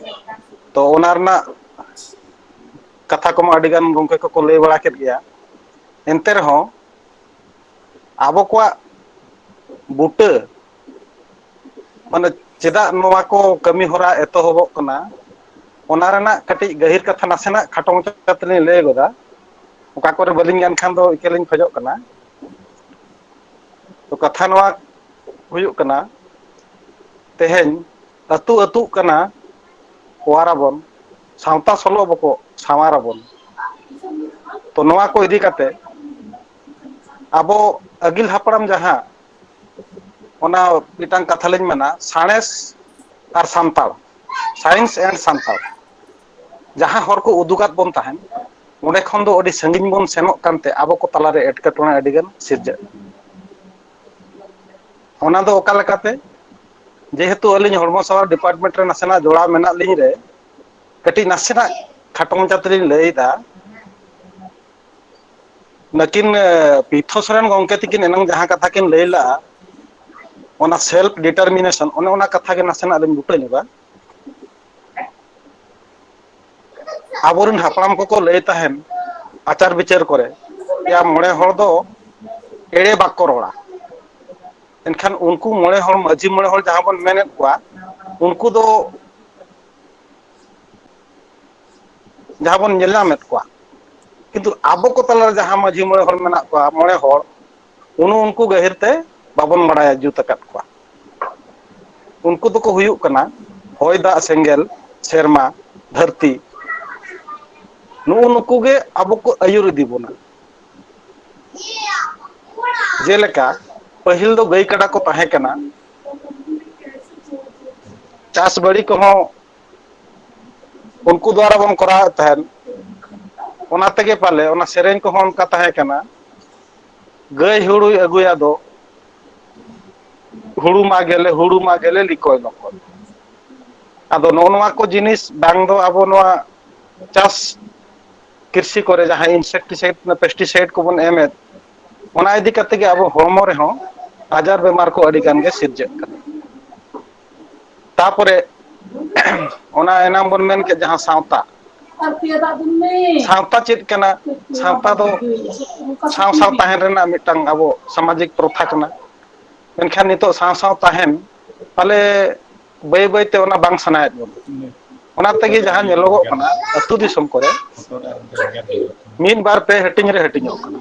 ᱛᱚ ᱚᱱᱟ ᱨᱮᱱᱟᱜ ᱠᱟᱛᱷᱟ ᱠᱚᱢᱟ ᱟᱹᱰᱤ ᱜᱟᱱ ᱜᱚᱢᱠᱮ ᱠᱚᱠᱚ ᱞᱟᱹᱭ ᱵᱟᱲᱟ ᱠᱮᱫ ᱜᱮᱭᱟ᱾ ᱮᱱᱛᱮ ᱨᱮᱦᱚᱸ ᱟᱵᱚ ᱠᱚᱣᱟᱜ ᱵᱩᱴᱟᱹ, ᱢᱟᱱᱮ, ᱪᱮᱫᱟᱜ ᱱᱚᱣᱟ ᱠᱚ ᱠᱟᱹᱢᱤ ᱦᱚᱨᱟ ᱮᱛᱚᱦᱚᱵᱚᱜ ᱠᱟᱱᱟ, ᱚᱱᱟ ᱨᱮᱱᱟᱜ ᱠᱟᱹᱴᱤᱡ ᱜᱟᱹᱦᱤᱨ ᱠᱟᱛᱷᱟ ᱱᱟᱥᱮᱱᱟᱜ ᱠᱷᱟᱴᱚ ᱢᱟᱪᱷᱟ ᱛᱮᱞᱤᱧ ᱞᱟᱹᱭ ᱜᱚᱫᱟ᱾ ᱚᱠᱟ ᱠᱚᱨᱮ ᱵᱟᱹᱞᱤᱧ ᱜᱟᱱ ᱠᱷᱟᱱ ᱫᱚ ᱤᱠᱟᱹ ᱞᱤᱧ ᱠᱷᱚᱡᱚᱜ ᱠᱟᱱᱟ᱾ ᱛᱚ, ᱠᱟᱛᱷᱟ ᱱᱚᱣᱟ ᱦᱩᱭᱩᱜ ᱠᱟᱱᱟ, ᱛᱮᱦᱮᱧ ᱟᱹᱛᱩ ᱟᱹᱛᱩᱜ ᱠᱟᱱᱟ, ᱚᱣᱟᱨᱟᱵᱚᱱ, ᱥᱟᱶᱛᱟ ᱥᱚᱞᱚᱜ ᱵᱚᱠᱚ ᱥᱟᱶᱟᱨᱟᱵᱚᱱ᱾ ᱛᱚ ᱱᱚᱣᱟ ᱠᱚ ᱤᱫᱤ ᱠᱟᱛᱮ ᱟᱵᱚ ᱟᱹᱜᱤᱞ ᱦᱟᱯᱲᱟᱢ ᱡᱟᱦᱟᱸ, ᱚᱱᱟ ᱢᱤᱫᱴᱟᱝ ᱠᱟᱛᱷᱟ ᱞᱤᱧ ᱢᱮᱱᱟ, ᱥᱟᱬᱮᱥ ᱟᱨ ᱥᱟᱱᱛᱟᱲ, science and ᱥᱟᱱᱛᱟᱲ, ᱡᱟᱦᱟᱸ ᱦᱚᱨ ᱠᱚ ᱩᱫᱩᱜᱟᱫ ᱵᱚᱱ ᱛᱟᱦᱮᱸᱱ, ᱚᱸᱰᱮ ᱠᱷᱚᱱ ᱫᱚ ᱟᱹᱰᱤ ᱥᱟᱺᱜᱤᱧ ᱵᱚᱱ ᱥᱮᱱᱚᱜ ᱠᱟᱱᱛᱮ ᱟᱵᱚ ᱠᱚ ᱛᱟᱞᱟᱨᱮ ᱮᱴᱠᱮᱴᱚᱬᱮ ᱟᱹᱰᱤᱜᱟᱱ ᱥᱤᱨᱡᱟᱹᱜ ᱠᱟᱱᱟ᱾ ᱚᱱᱟ ᱫᱚ ᱚᱠᱟ ᱞᱮᱠᱟᱛᱮ? ᱡᱮᱦᱮᱛᱩ ᱟᱹᱞᱤᱧ ᱦᱚᱲᱢᱚ ᱥᱟᱶᱟᱨ department ᱨᱮ ᱱᱟᱥᱮᱱᱟᱜ ᱡᱚᱲᱟᱣ ᱢᱮᱱᱟᱜ ᱞᱤᱧ ᱨᱮ, ᱠᱟᱹᱴᱤᱡ ᱱᱟᱥᱮᱱᱟᱜ ᱠᱷᱟᱴᱚ ᱢᱟᱪᱷᱟ ᱛᱮᱞᱤᱧ ᱞᱟᱹᱭ ᱮᱫᱟ᱾ ᱱᱟᱹᱠᱤᱱ, ᱮ, ᱯᱤᱛᱷᱚ ᱥᱚᱨᱮᱱ ᱜᱚᱢᱠᱮ ᱛᱟᱹᱠᱤᱱ ᱮᱱᱟᱝ ᱡᱟᱦᱟᱸ ᱠᱟᱛᱷᱟ ᱠᱤᱱ ᱞᱟᱹᱭ ᱞᱟᱜᱼᱟ, ᱚᱱᱟ self determination, ᱚᱱᱮ ᱚᱱᱟ ᱠᱟᱛᱷᱟ ᱜᱮ ᱱᱟᱥᱮᱱᱟᱜ ᱞᱤᱧ ᱵᱩᱴᱟᱹ ᱧᱚᱜᱟ᱾ ᱟᱵᱚᱨᱮᱱ ᱦᱟᱯᱲᱟᱢ ᱠᱚᱠᱚ ᱞᱟᱹᱭ ᱛᱟᱦᱮᱱ ᱟᱪᱟᱨ ᱵᱤᱪᱟᱹᱨ ᱠᱚᱨᱮ, ᱭᱟ ᱢᱚᱬᱮ ᱦᱚᱲ ᱫᱚ ᱮᱲᱮ ᱵᱟᱠᱚ ᱨᱚᱲᱟ᱾ ᱮᱱᱠᱷᱟᱱ ᱩᱱᱠᱩ ᱢᱚᱬᱮ ᱦᱚᱲ, ᱢᱟᱹᱡᱷᱤ ᱢᱚᱬᱮ ᱦᱚᱲ ᱡᱟᱦᱟᱸ ᱵᱚᱱ ᱢᱮᱱᱮᱫ ᱠᱚᱣᱟ, ᱩᱱᱠᱩ ᱫᱚ ᱡᱟᱦᱟᱸ ᱵᱚᱱ ᱧᱮᱞ ᱧᱟᱢᱮᱫ ᱠᱚᱣᱟ, ᱠᱤᱱᱛᱩ ᱟᱵᱚ ᱠᱚ ᱛᱟᱞᱟᱨᱮ ᱡᱟᱦᱟᱸ ᱢᱟᱹᱡᱷᱤ ᱢᱚᱬᱮ ᱦᱚᱲ ᱢᱮᱱᱟᱜ ᱠᱚᱣᱟ, ᱢᱚᱬᱮ ᱦᱚᱲ, ᱩᱱᱩ ᱩᱱᱠᱩ ᱜᱟᱹᱦᱤᱨ ᱛᱮ ᱵᱟᱵᱚᱱ ᱵᱟᱲᱟᱭᱟ ᱡᱩᱛ ᱟᱠᱟᱫ ᱠᱚᱣᱟ᱾ ᱩᱱᱠᱩ ᱫᱚᱠᱚ ᱦᱩᱭᱩᱜ ᱠᱟᱱᱟ ᱦᱚᱭ, ᱫᱟᱜ, ᱥᱮᱸᱜᱮᱞ, ᱥᱮᱨᱢᱟ, ᱫᱷᱟᱹᱨᱛᱤ᱾ ᱱᱩᱜᱼᱩ ᱱᱩᱠᱩ ᱜᱮ ᱟᱵᱚ ᱠᱚ ᱟᱹᱭᱩᱨ ᱤᱫᱤ ᱵᱚᱱᱟ᱾ ᱡᱮᱞᱮᱠᱟ ᱯᱟᱹᱦᱤᱞ ᱫᱚ ᱜᱟᱹᱭ ᱠᱟᱰᱟ ᱠᱚ ᱛᱟᱦᱮᱸ ᱠᱟᱱᱟ, ᱪᱟᱥ ᱵᱟᱲᱤ ᱠᱚᱦᱚᱸ ᱩᱱᱠᱩ ᱫᱩᱣᱟᱨᱟ ᱵᱚᱱ ᱠᱚᱨᱟᱣᱮᱫ ᱛᱟᱦᱮᱸᱫ᱾ ᱚᱱᱟ ᱛᱮᱜᱮ ᱯᱟᱞᱮ ᱚᱱᱟ ᱥᱮᱨᱮᱧ ᱠᱚᱦᱚᱸ ᱚᱱᱠᱟ ᱛᱟᱦᱮᱸ ᱠᱟᱱᱟ, "ᱜᱟᱹᱭ ᱦᱩᱲᱩᱭ ᱟᱹᱜᱩᱭᱟ ᱫᱚ, ᱦᱩᱲᱩ ᱢᱟ ᱜᱮᱞᱮ, ᱦᱩᱲᱩ ᱢᱟ ᱜᱮᱞᱮ ᱞᱤᱠᱚᱭ ᱞᱚᱠᱚᱭ᱾" ᱟᱫᱚ ᱱᱚᱜᱼᱚ ᱱᱚᱣᱟ ᱠᱚ ᱡᱤᱱᱤᱥ ᱵᱟᱝ ᱫᱚ ᱟᱵᱚ ᱱᱚᱣᱟ ᱪᱟᱥ ᱠᱨᱤᱥᱤ ᱠᱚᱨᱮ ᱡᱟᱦᱟᱸ insecticide, pesticide ᱠᱚᱵᱚᱱ ᱮᱢᱮᱫ, ᱚᱱᱟ ᱤᱫᱤ ᱠᱟᱛᱮ ᱜᱮ ᱟᱵᱚ ᱦᱚᱲᱢᱚ ᱨᱮᱦᱚᱸ ᱟᱡᱟᱨ ᱵᱮᱢᱟᱨ ᱠᱚ ᱟᱹᱰᱤ ᱜᱟᱱ ᱜᱮ ᱥᱤᱨᱡᱟᱹᱜ ᱠᱟᱱᱟ᱾ ᱛᱟᱯᱚᱨᱮ ᱚᱱᱟ ᱮᱱᱟᱝ ᱵᱚᱱ ᱢᱮᱱ ᱠᱮᱫ ᱡᱟᱦᱟᱸ ᱥᱟᱶᱛᱟ, ᱥᱟᱶᱛᱟ ᱪᱮᱫ ᱠᱟᱱᱟ? ᱥᱟᱶᱛᱟ ᱫᱚ ᱥᱟᱶ ᱥᱟᱶ ᱛᱟᱦᱮᱱ ᱨᱮᱱᱟᱜ ᱢᱤᱫᱴᱟᱝ ᱟᱵᱚ ᱥᱟᱢᱟᱡᱤᱠ ᱯᱨᱚᱛᱷᱟ ᱠᱟᱱᱟ᱾ ᱢᱮᱱᱠᱷᱟᱱ ᱱᱤᱛᱚᱜ ᱥᱟᱶ ᱥᱟᱶ ᱛᱟᱦᱮᱱ ᱯᱟᱞᱮ ᱵᱟᱹᱭ ᱵᱟᱹᱭ ᱛᱮ ᱚᱱᱟ ᱵᱟᱝ ᱥᱟᱱᱟᱭᱮᱫ ᱵᱚᱱᱟ᱾ ᱚᱱᱟ ᱛᱮᱜᱮ ᱡᱟᱦᱟᱸ ᱧᱮᱞᱚᱜᱚᱜ ᱠᱟᱱᱟ ᱟᱹᱛᱩ ᱫᱤᱥᱚᱢ ᱠᱚᱨᱮ, ᱢᱤᱫ ᱵᱟᱨ ᱯᱮ ᱦᱟᱹᱴᱤᱧ ᱨᱮ ᱦᱟᱹᱴᱤᱧᱚᱜ ᱠᱟᱱᱟ᱾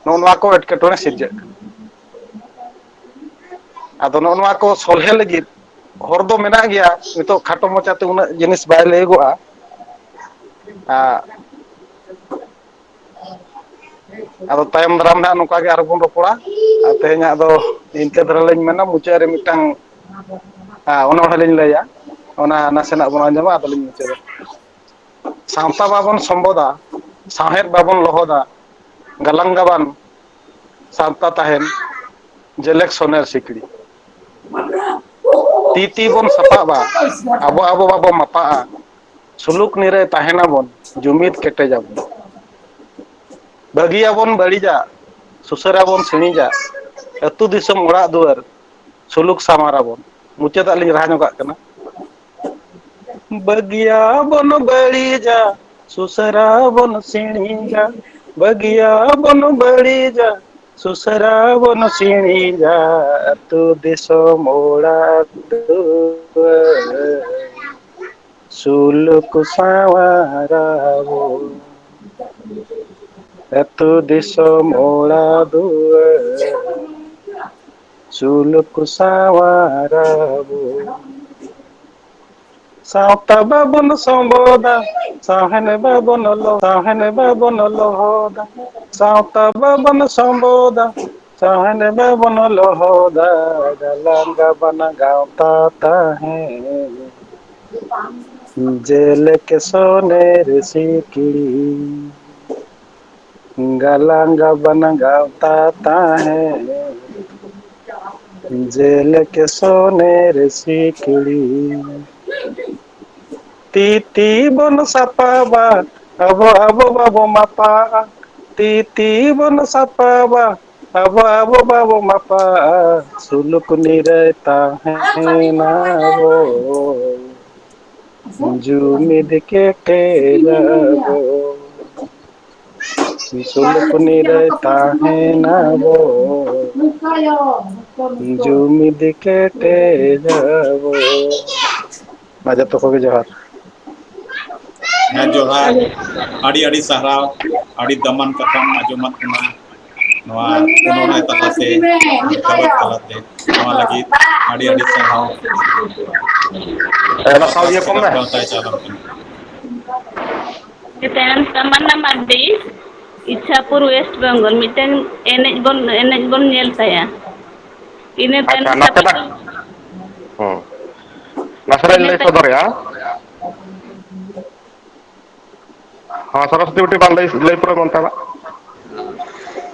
ᱱᱚᱜᱼᱚ ᱱᱚᱣᱟ ᱠᱚ ᱮᱴᱠᱮᱴᱚᱬᱮ ᱥᱤᱨᱡᱟᱹᱜ ᱠᱟᱱᱟ᱾ ᱟᱫᱚ ᱱᱚᱜᱼᱚ ᱱᱚᱣᱟ ᱠᱚ ᱥᱚᱞᱦᱮ ᱞᱟᱹᱜᱤᱫ ᱦᱚᱨ ᱫᱚ ᱢᱮᱱᱟᱜ ᱜᱮᱭᱟ᱾ ᱱᱤᱛᱚᱜ ᱠᱷᱟᱴᱚ ᱢᱚᱪᱟᱛᱮ ᱩᱱᱟᱹᱜ ᱡᱤᱱᱤᱥ ᱵᱟᱭ ᱞᱟᱹᱭᱟᱹᱜᱚᱜᱼᱟ᱾ ᱟ, ᱟᱫᱚ ᱛᱟᱭᱚᱢ ᱫᱟᱨᱟᱢ ᱱᱟᱦᱟᱜ ᱱᱚᱝᱠᱟ ᱜᱮ ᱟᱨᱦᱚᱸ ᱵᱚᱱ ᱨᱚᱯᱚᱲᱟ᱾ ᱟᱨ ᱛᱮᱦᱮᱧᱟᱜ ᱫᱚ ᱤᱱᱠᱟᱹ ᱫᱷᱟᱨᱟ ᱞᱤᱧ ᱢᱮᱱᱟ, ᱢᱩᱪᱟᱹᱫ ᱨᱮ ᱢᱤᱫᱴᱟᱝ, ᱟ, ᱚᱱᱚᱬᱦᱮ ᱞᱤᱧ ᱞᱟᱹᱭᱟ, ᱚᱱᱟ ᱱᱟᱥᱮᱱᱟᱜ ᱵᱚᱱ ᱟᱸᱡᱚᱢᱟ, ᱟᱫᱚ ᱞᱤᱧ ᱢᱩᱪᱟᱹᱫᱟ᱾ ᱥᱟᱶᱛᱟ ᱵᱟᱵᱚᱱ ᱥᱚᱢᱵᱚᱫᱟ, ᱥᱟᱶᱦᱮᱫ ᱵᱟᱵᱚᱱ ᱞᱚᱦᱚᱫᱟ, ᱜᱟᱞᱟᱝ ᱜᱟᱵᱟᱱ ᱥᱟᱶᱛᱟ ᱛᱟᱦᱮᱱ, ᱡᱮᱞᱮᱠ ᱥᱚᱱᱮᱨ ᱥᱤᱠᱲᱤ᱾ ᱛᱤ ᱛᱤ ᱵᱚᱱ ᱥᱟᱯᱟᱵᱟ, ᱟᱵᱚ ᱟᱵᱚ ᱵᱟᱵᱚ ᱢᱟᱯᱟᱜᱼᱟ, ᱥᱩᱞᱩᱠ ᱱᱤᱨᱟᱹᱭ ᱛᱟᱦᱮᱱᱟᱵᱚᱱ, ᱡᱩᱢᱤᱫ ᱠᱮᱴᱮᱡᱟᱵᱚᱱ᱾ ᱵᱟᱹᱜᱤᱭᱟᱵᱚᱱ ᱵᱟᱹᱲᱤᱡᱟ, ᱥᱩᱥᱟᱹᱨᱟᱵᱚᱱ ᱥᱤᱬᱤᱡᱟ, ᱟᱹᱛᱩ ᱫᱤᱥᱚᱢ ᱚᱲᱟᱜ ᱫᱩᱣᱟᱹᱨ, ᱥᱩᱞᱩᱠ ᱥᱟᱶᱟᱨᱟᱵᱚᱱ᱾ ᱢᱩᱪᱟᱹᱫᱟᱜ ᱞᱤᱧ ᱨᱟᱦᱟ ᱧᱚᱜᱟᱜ ᱠᱟᱱᱟ᱾ ᱵᱟᱹᱜᱤᱭᱟᱵᱚᱱ ᱵᱟᱹᱲᱤᱡᱟ, ᱥᱩᱥᱟᱹᱨᱟᱵᱚᱱ ᱥᱤᱬᱤᱡᱟ, ᱵᱟᱹᱜᱤᱭᱟᱵᱚᱱ ᱵᱟᱹᱲᱤᱡᱟ, ᱥᱩᱥᱟᱹᱨᱟᱵᱚᱱ ᱥᱤᱬᱤᱡᱟ, ᱟᱹᱛᱩ ᱫᱤᱥᱚᱢ ᱚᱲᱟᱜ ᱫᱩᱣᱟᱹᱨ, ᱥᱩᱞᱩᱠ ᱥᱟᱶᱟᱨᱟᱵᱚᱱ᱾ ᱟᱹᱛᱩ ᱫᱤᱥᱚᱢ ᱚᱲᱟᱜ ᱫᱩᱣᱟᱹᱨ, ᱥᱩᱞᱩᱠ ᱥᱟᱶᱟᱨᱟᱵᱚᱱ᱾ ᱥᱟᱶᱛᱟ ᱵᱟᱵᱚᱱ ᱥᱚᱢᱵᱚᱫᱟ, ᱥᱟᱶᱦᱮᱫ ᱵᱟᱵᱚᱱ ᱞᱚ-, ᱥᱟᱶᱦᱮᱫ ᱵᱟᱵᱚᱱ ᱞᱚᱦᱚᱫᱟ᱾ ᱥᱟᱶᱛᱟ ᱵᱟᱵᱚᱱ ᱥᱚᱢᱵᱚᱫᱟ, ᱥᱟᱶᱦᱮᱫ ᱵᱟᱵᱚᱱ ᱞᱚᱦᱚᱫᱟ᱾ ᱜᱟᱞᱟᱝ ᱜᱟᱵᱟᱱ ᱜᱟᱶᱛᱟ ᱛᱟᱦᱮᱸ, ᱡᱮᱞᱮᱠ ᱥᱚᱱᱮᱨ ᱥᱤᱠᱲᱤ᱾ ᱜᱟᱞᱟᱝ ᱜᱟᱵᱟᱱ ᱜᱟᱶᱛᱟ ᱛᱟᱦᱮᱸ, ᱡᱮᱞᱮᱠ ᱥᱚᱱᱮᱨ ᱥᱤᱠᱲᱤ᱾ ᱛᱤ ᱛᱤ ᱵᱚᱱ ᱥᱟᱯᱟᱵᱟ, ᱟᱵᱚ ᱟᱵᱚ ᱵᱟᱵᱚ ᱢᱟᱯᱟᱜᱼᱟ᱾ ᱛᱤ ᱛᱤ ᱵᱚᱱ ᱥᱟᱯᱟᱵᱟ, ᱟᱵᱚ ᱟᱵᱚ ᱵᱟᱵᱚ ᱢᱟᱯᱟᱜᱼᱟ᱾ ᱥᱩᱞᱩᱠ ᱱᱤᱨᱟᱹᱭ ᱛᱟᱦᱮᱱᱟ ᱵᱚ, ᱡᱩᱢᱤᱫ ᱠᱮᱴᱮᱡᱟᱵᱚ᱾ ᱥᱩᱞᱩᱠ ᱱᱤᱨᱟᱹᱭ ᱛᱟᱦᱮᱱᱟᱵᱚ, ᱡᱩᱢᱤᱫ ᱠᱮᱴᱮᱡᱟᱵᱚ᱾ ᱢᱟ ᱡᱚᱛᱚ ᱠᱚᱜᱮ ᱡᱚᱦᱟᱨ᱾ ᱦᱮᱸ, ᱡᱚᱦᱟᱨ᱾ ᱟᱹᱰᱤ ᱟᱹᱰᱤ ᱥᱟᱨᱦᱟᱣ, ᱟᱹᱰᱤ ᱫᱟᱢᱟᱱ ᱠᱟᱛᱷᱟᱢ ᱟᱸᱡᱚᱢᱟᱫ ᱵᱚᱱᱟ᱾ ᱱᱚᱣᱟ ᱚᱱᱚᱬᱦᱮ ᱛᱟᱞᱟᱛᱮ, ᱜᱟᱞᱚᱪ ᱛᱟᱞᱟᱛᱮ, ᱱᱚᱣᱟ ᱞᱟᱹᱜᱤᱫ ᱟᱹᱰᱤ ᱟᱹᱰᱤ ᱥᱟᱨᱦᱟᱣ᱾ ᱮ, ᱚᱱᱟ ᱥᱟᱶ ᱤᱭᱟᱹ ᱠᱚᱢ ᱢᱮ᱾ ᱜᱟᱶᱛᱟᱭ ᱪᱟᱞᱟᱣ ᱠᱟᱱᱟ᱾ ᱛᱟᱭᱚᱢ ᱛᱟᱢᱟᱱᱱᱟ ᱢᱟᱨᱰᱤ, ᱤᱪᱷᱟᱯᱩᱨ, ᱳᱭᱮᱥᱴ ᱵᱮᱝᱜᱚᱞ, ᱢᱤᱫᱴᱮᱱ ᱮᱱᱮᱡ ᱵᱚᱱ, ᱮᱱᱮᱡ ᱵᱚᱱ ᱧᱮᱞ ᱛᱟᱭᱟ᱾ ᱤᱱᱟᱹ ᱛᱟᱭᱱᱚᱢ ᱟᱪᱪᱷᱟ, ᱱᱟᱥᱮᱱᱟᱜ᱾ ᱦᱩᱸ᱾ ᱱᱟᱥᱮᱱᱟᱜ ᱤᱧ ᱤᱱᱟᱹ ᱞᱟᱹᱭ ᱛᱟᱭ- ᱥᱚᱫᱚᱨᱮᱜᱼᱟ᱾ ᱦᱚᱸ, ᱥᱚᱨᱚᱥᱚᱛᱤ ᱵᱤᱴᱤ, ᱢᱟ ᱞᱟᱹᱭ, ᱞᱟᱹᱭ ᱯᱩᱨᱟᱹᱣ ᱢᱮ ᱚᱱᱛᱮ ᱢᱟ᱾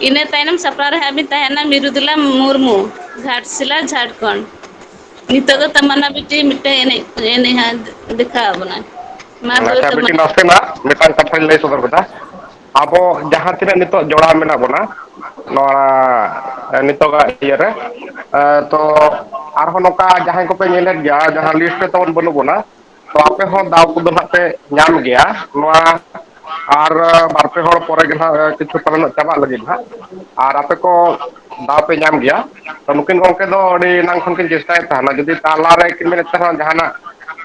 ᱤᱱᱟᱹ ᱛᱟᱭᱱᱚᱢ ᱥᱟᱯᱲᱟᱣ ᱨᱮ ᱦᱟᱸᱜ ᱵᱤᱱ ᱛᱟᱦᱮᱱᱟ ᱢᱤᱨᱩᱫᱩᱞᱟ ᱢᱩᱨᱢᱩ, ᱜᱷᱟᱴᱥᱤᱞᱟ, ᱡᱷᱟᱲᱠᱷᱚᱸᱰ᱾ ᱱᱤᱛᱚᱜ ᱫᱚ ᱛᱟᱢᱟᱱᱱᱟ ᱵᱤᱴᱤ ᱢᱤᱫᱴᱮᱱ ᱮᱱᱮᱡ, ᱮᱱᱮᱡ ᱦᱟᱸᱜ ᱫᱮᱠᱷᱟᱣ ᱟᱵᱚᱱᱟ᱾ ᱢᱟ ᱛᱚᱵᱮ ᱟᱪᱪᱷᱟ, ᱵᱤᱴᱤ, ᱛᱟᱢᱟᱱᱱᱟ᱾ ᱱᱟᱥᱮᱱᱟᱜ ᱢᱤᱫᱴᱟᱝ ᱠᱟᱛᱷᱟᱧ ᱞᱟᱹᱭ ᱥᱚᱫᱚᱨ ᱠᱮᱫᱟ᱾ ᱟᱵᱚ ᱡᱟᱦᱟᱸ ᱛᱤᱱᱟᱹᱜ ᱱᱤᱛᱚᱜ ᱡᱚᱲᱟᱣ ᱢᱮᱱᱟᱜ ᱵᱚᱱᱟ ᱱᱚᱣᱟ, ᱮ, ᱱᱤᱛᱚᱜᱟᱜ ᱤᱭᱟᱹᱨᱮ, ᱮ, ᱛᱚ ᱟᱨᱦᱚᱸ ᱱᱚᱝᱠᱟ ᱡᱟᱦᱟᱸᱭ ᱠᱚᱯᱮ ᱧᱮᱞᱮᱫ ᱜᱮᱭᱟ, ᱡᱟᱦᱟᱸ ᱞᱤᱥᱴ ᱨᱮ ᱛᱟᱵᱚᱱ ᱵᱟᱹᱱᱩᱜ ᱵᱚᱱᱟ, ᱛᱚ ᱟᱯᱮ ᱦᱚᱸ ᱫᱟᱣ ᱠᱚᱫᱚ ᱱᱟᱜ ᱯᱮ ᱧᱟᱢ ᱜᱮᱭᱟ᱾ ᱱᱚᱣᱟ ᱟᱨ ᱵᱟᱨ ᱯᱮ ᱦᱚᱲ ᱯᱚᱨᱮ ᱜᱮ ᱱᱟᱜ ᱠᱤᱪᱷᱩ ᱯᱟᱞᱮᱱᱚᱜ ᱪᱟᱵᱟᱜ ᱞᱟᱹᱜᱤᱫ ᱱᱟᱜ, ᱟᱨ ᱟᱯᱮ ᱠᱚ ᱫᱟᱣ ᱯᱮ ᱧᱟᱢ ᱜᱮᱭᱟ᱾ ᱛᱚ ᱱᱩᱠᱤᱱ ᱜᱚᱢᱠᱮ ᱫᱚ ᱟᱹᱰᱤ ᱮᱱᱟᱝ ᱠᱷᱚᱱ ᱠᱤᱱ ᱪᱮᱥᱴᱟᱭᱮᱫ ᱛᱟᱦᱮᱱᱟ, ᱡᱩᱫᱤ ᱛᱟᱞᱟᱨᱮ ᱠᱤᱱ ᱢᱮᱱᱮᱫ ᱛᱟᱦᱮᱱᱟ ᱡᱟᱦᱟᱱᱟᱜ,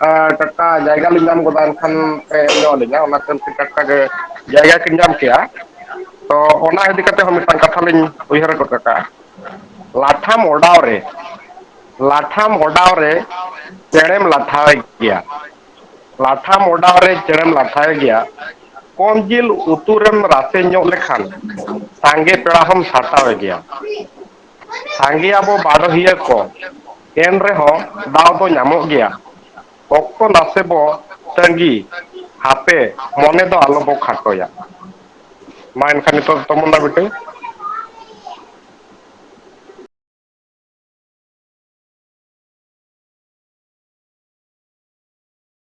ᱮ, ᱴᱟᱴᱠᱟ ᱡᱟᱭᱜᱟ ᱞᱤᱧ ᱧᱟᱢ ᱜᱚᱫᱟ, ᱮᱱᱠᱷᱟᱱ ᱯᱮ ᱮᱢ ᱧᱚᱜ ᱟᱹᱞᱤᱧᱟ, ᱚᱱᱟᱛᱮ ᱩᱱᱠᱤᱱ ᱴᱟᱴᱠᱟ ᱜᱮ ᱡᱟᱭᱜᱟ ᱠᱤᱱ ᱧᱟᱢ ᱠᱮᱜᱼᱟ᱾ ᱛᱚ ᱚᱱᱟ ᱤᱫᱤ ᱠᱟᱛᱮ ᱦᱚᱸ ᱢᱤᱫᱴᱟᱝ ᱠᱟᱛᱷᱟ ᱞᱤᱧ ᱩᱭᱦᱟᱹᱨ ᱜᱚᱫ ᱟᱠᱟᱫᱼᱟ᱾ ᱞᱟᱴᱷᱟᱢ ᱚᱰᱟᱣ ᱨᱮ, ᱞᱟᱴᱷᱟᱢ ᱚᱰᱟᱣ ᱨᱮ ᱪᱮᱬᱮᱢ ᱞᱟᱴᱷᱟᱭ ᱜᱮᱭᱟ᱾ ᱞᱟᱴᱷᱟᱢ ᱚᱰᱟᱣ ᱨᱮ ᱪᱮᱬᱮᱢ ᱞᱟᱴᱷᱟᱭ ᱜᱮᱭᱟ᱾ ᱠᱚᱢ ᱡᱤᱞ ᱩᱛᱩ ᱨᱮᱢ ᱨᱟᱥᱮ ᱧᱚᱜ ᱞᱮᱠᱷᱟᱱ ᱥᱟᱸᱜᱮ ᱯᱮᱲᱟ ᱦᱚᱸᱢ ᱥᱟᱨᱴᱟᱣᱮ ᱜᱮᱭᱟ᱾ ᱥᱟᱸᱜᱮᱭᱟᱵᱚ ᱵᱟᱰᱚᱦᱤᱭᱟᱹ ᱠᱚ, ᱮᱱ ᱨᱮᱦᱚᱸ ᱫᱟᱣ ᱫᱚ ᱧᱟᱢᱚᱜ ᱜᱮᱭᱟ᱾ ᱚᱠᱛᱚ ᱱᱟᱥᱮ ᱵᱚ ᱛᱟᱺᱜᱤ ᱦᱟᱯᱮ, ᱢᱚᱱᱮ ᱫᱚ ᱟᱞᱚ ᱵᱚ ᱠᱷᱟᱴᱚᱭᱟ᱾ ᱢᱟ ᱮᱱᱠᱷᱟᱱ ᱱᱤᱛᱚᱜ ᱛᱚᱢᱚᱱᱱᱟ ᱵᱤᱴᱤ᱾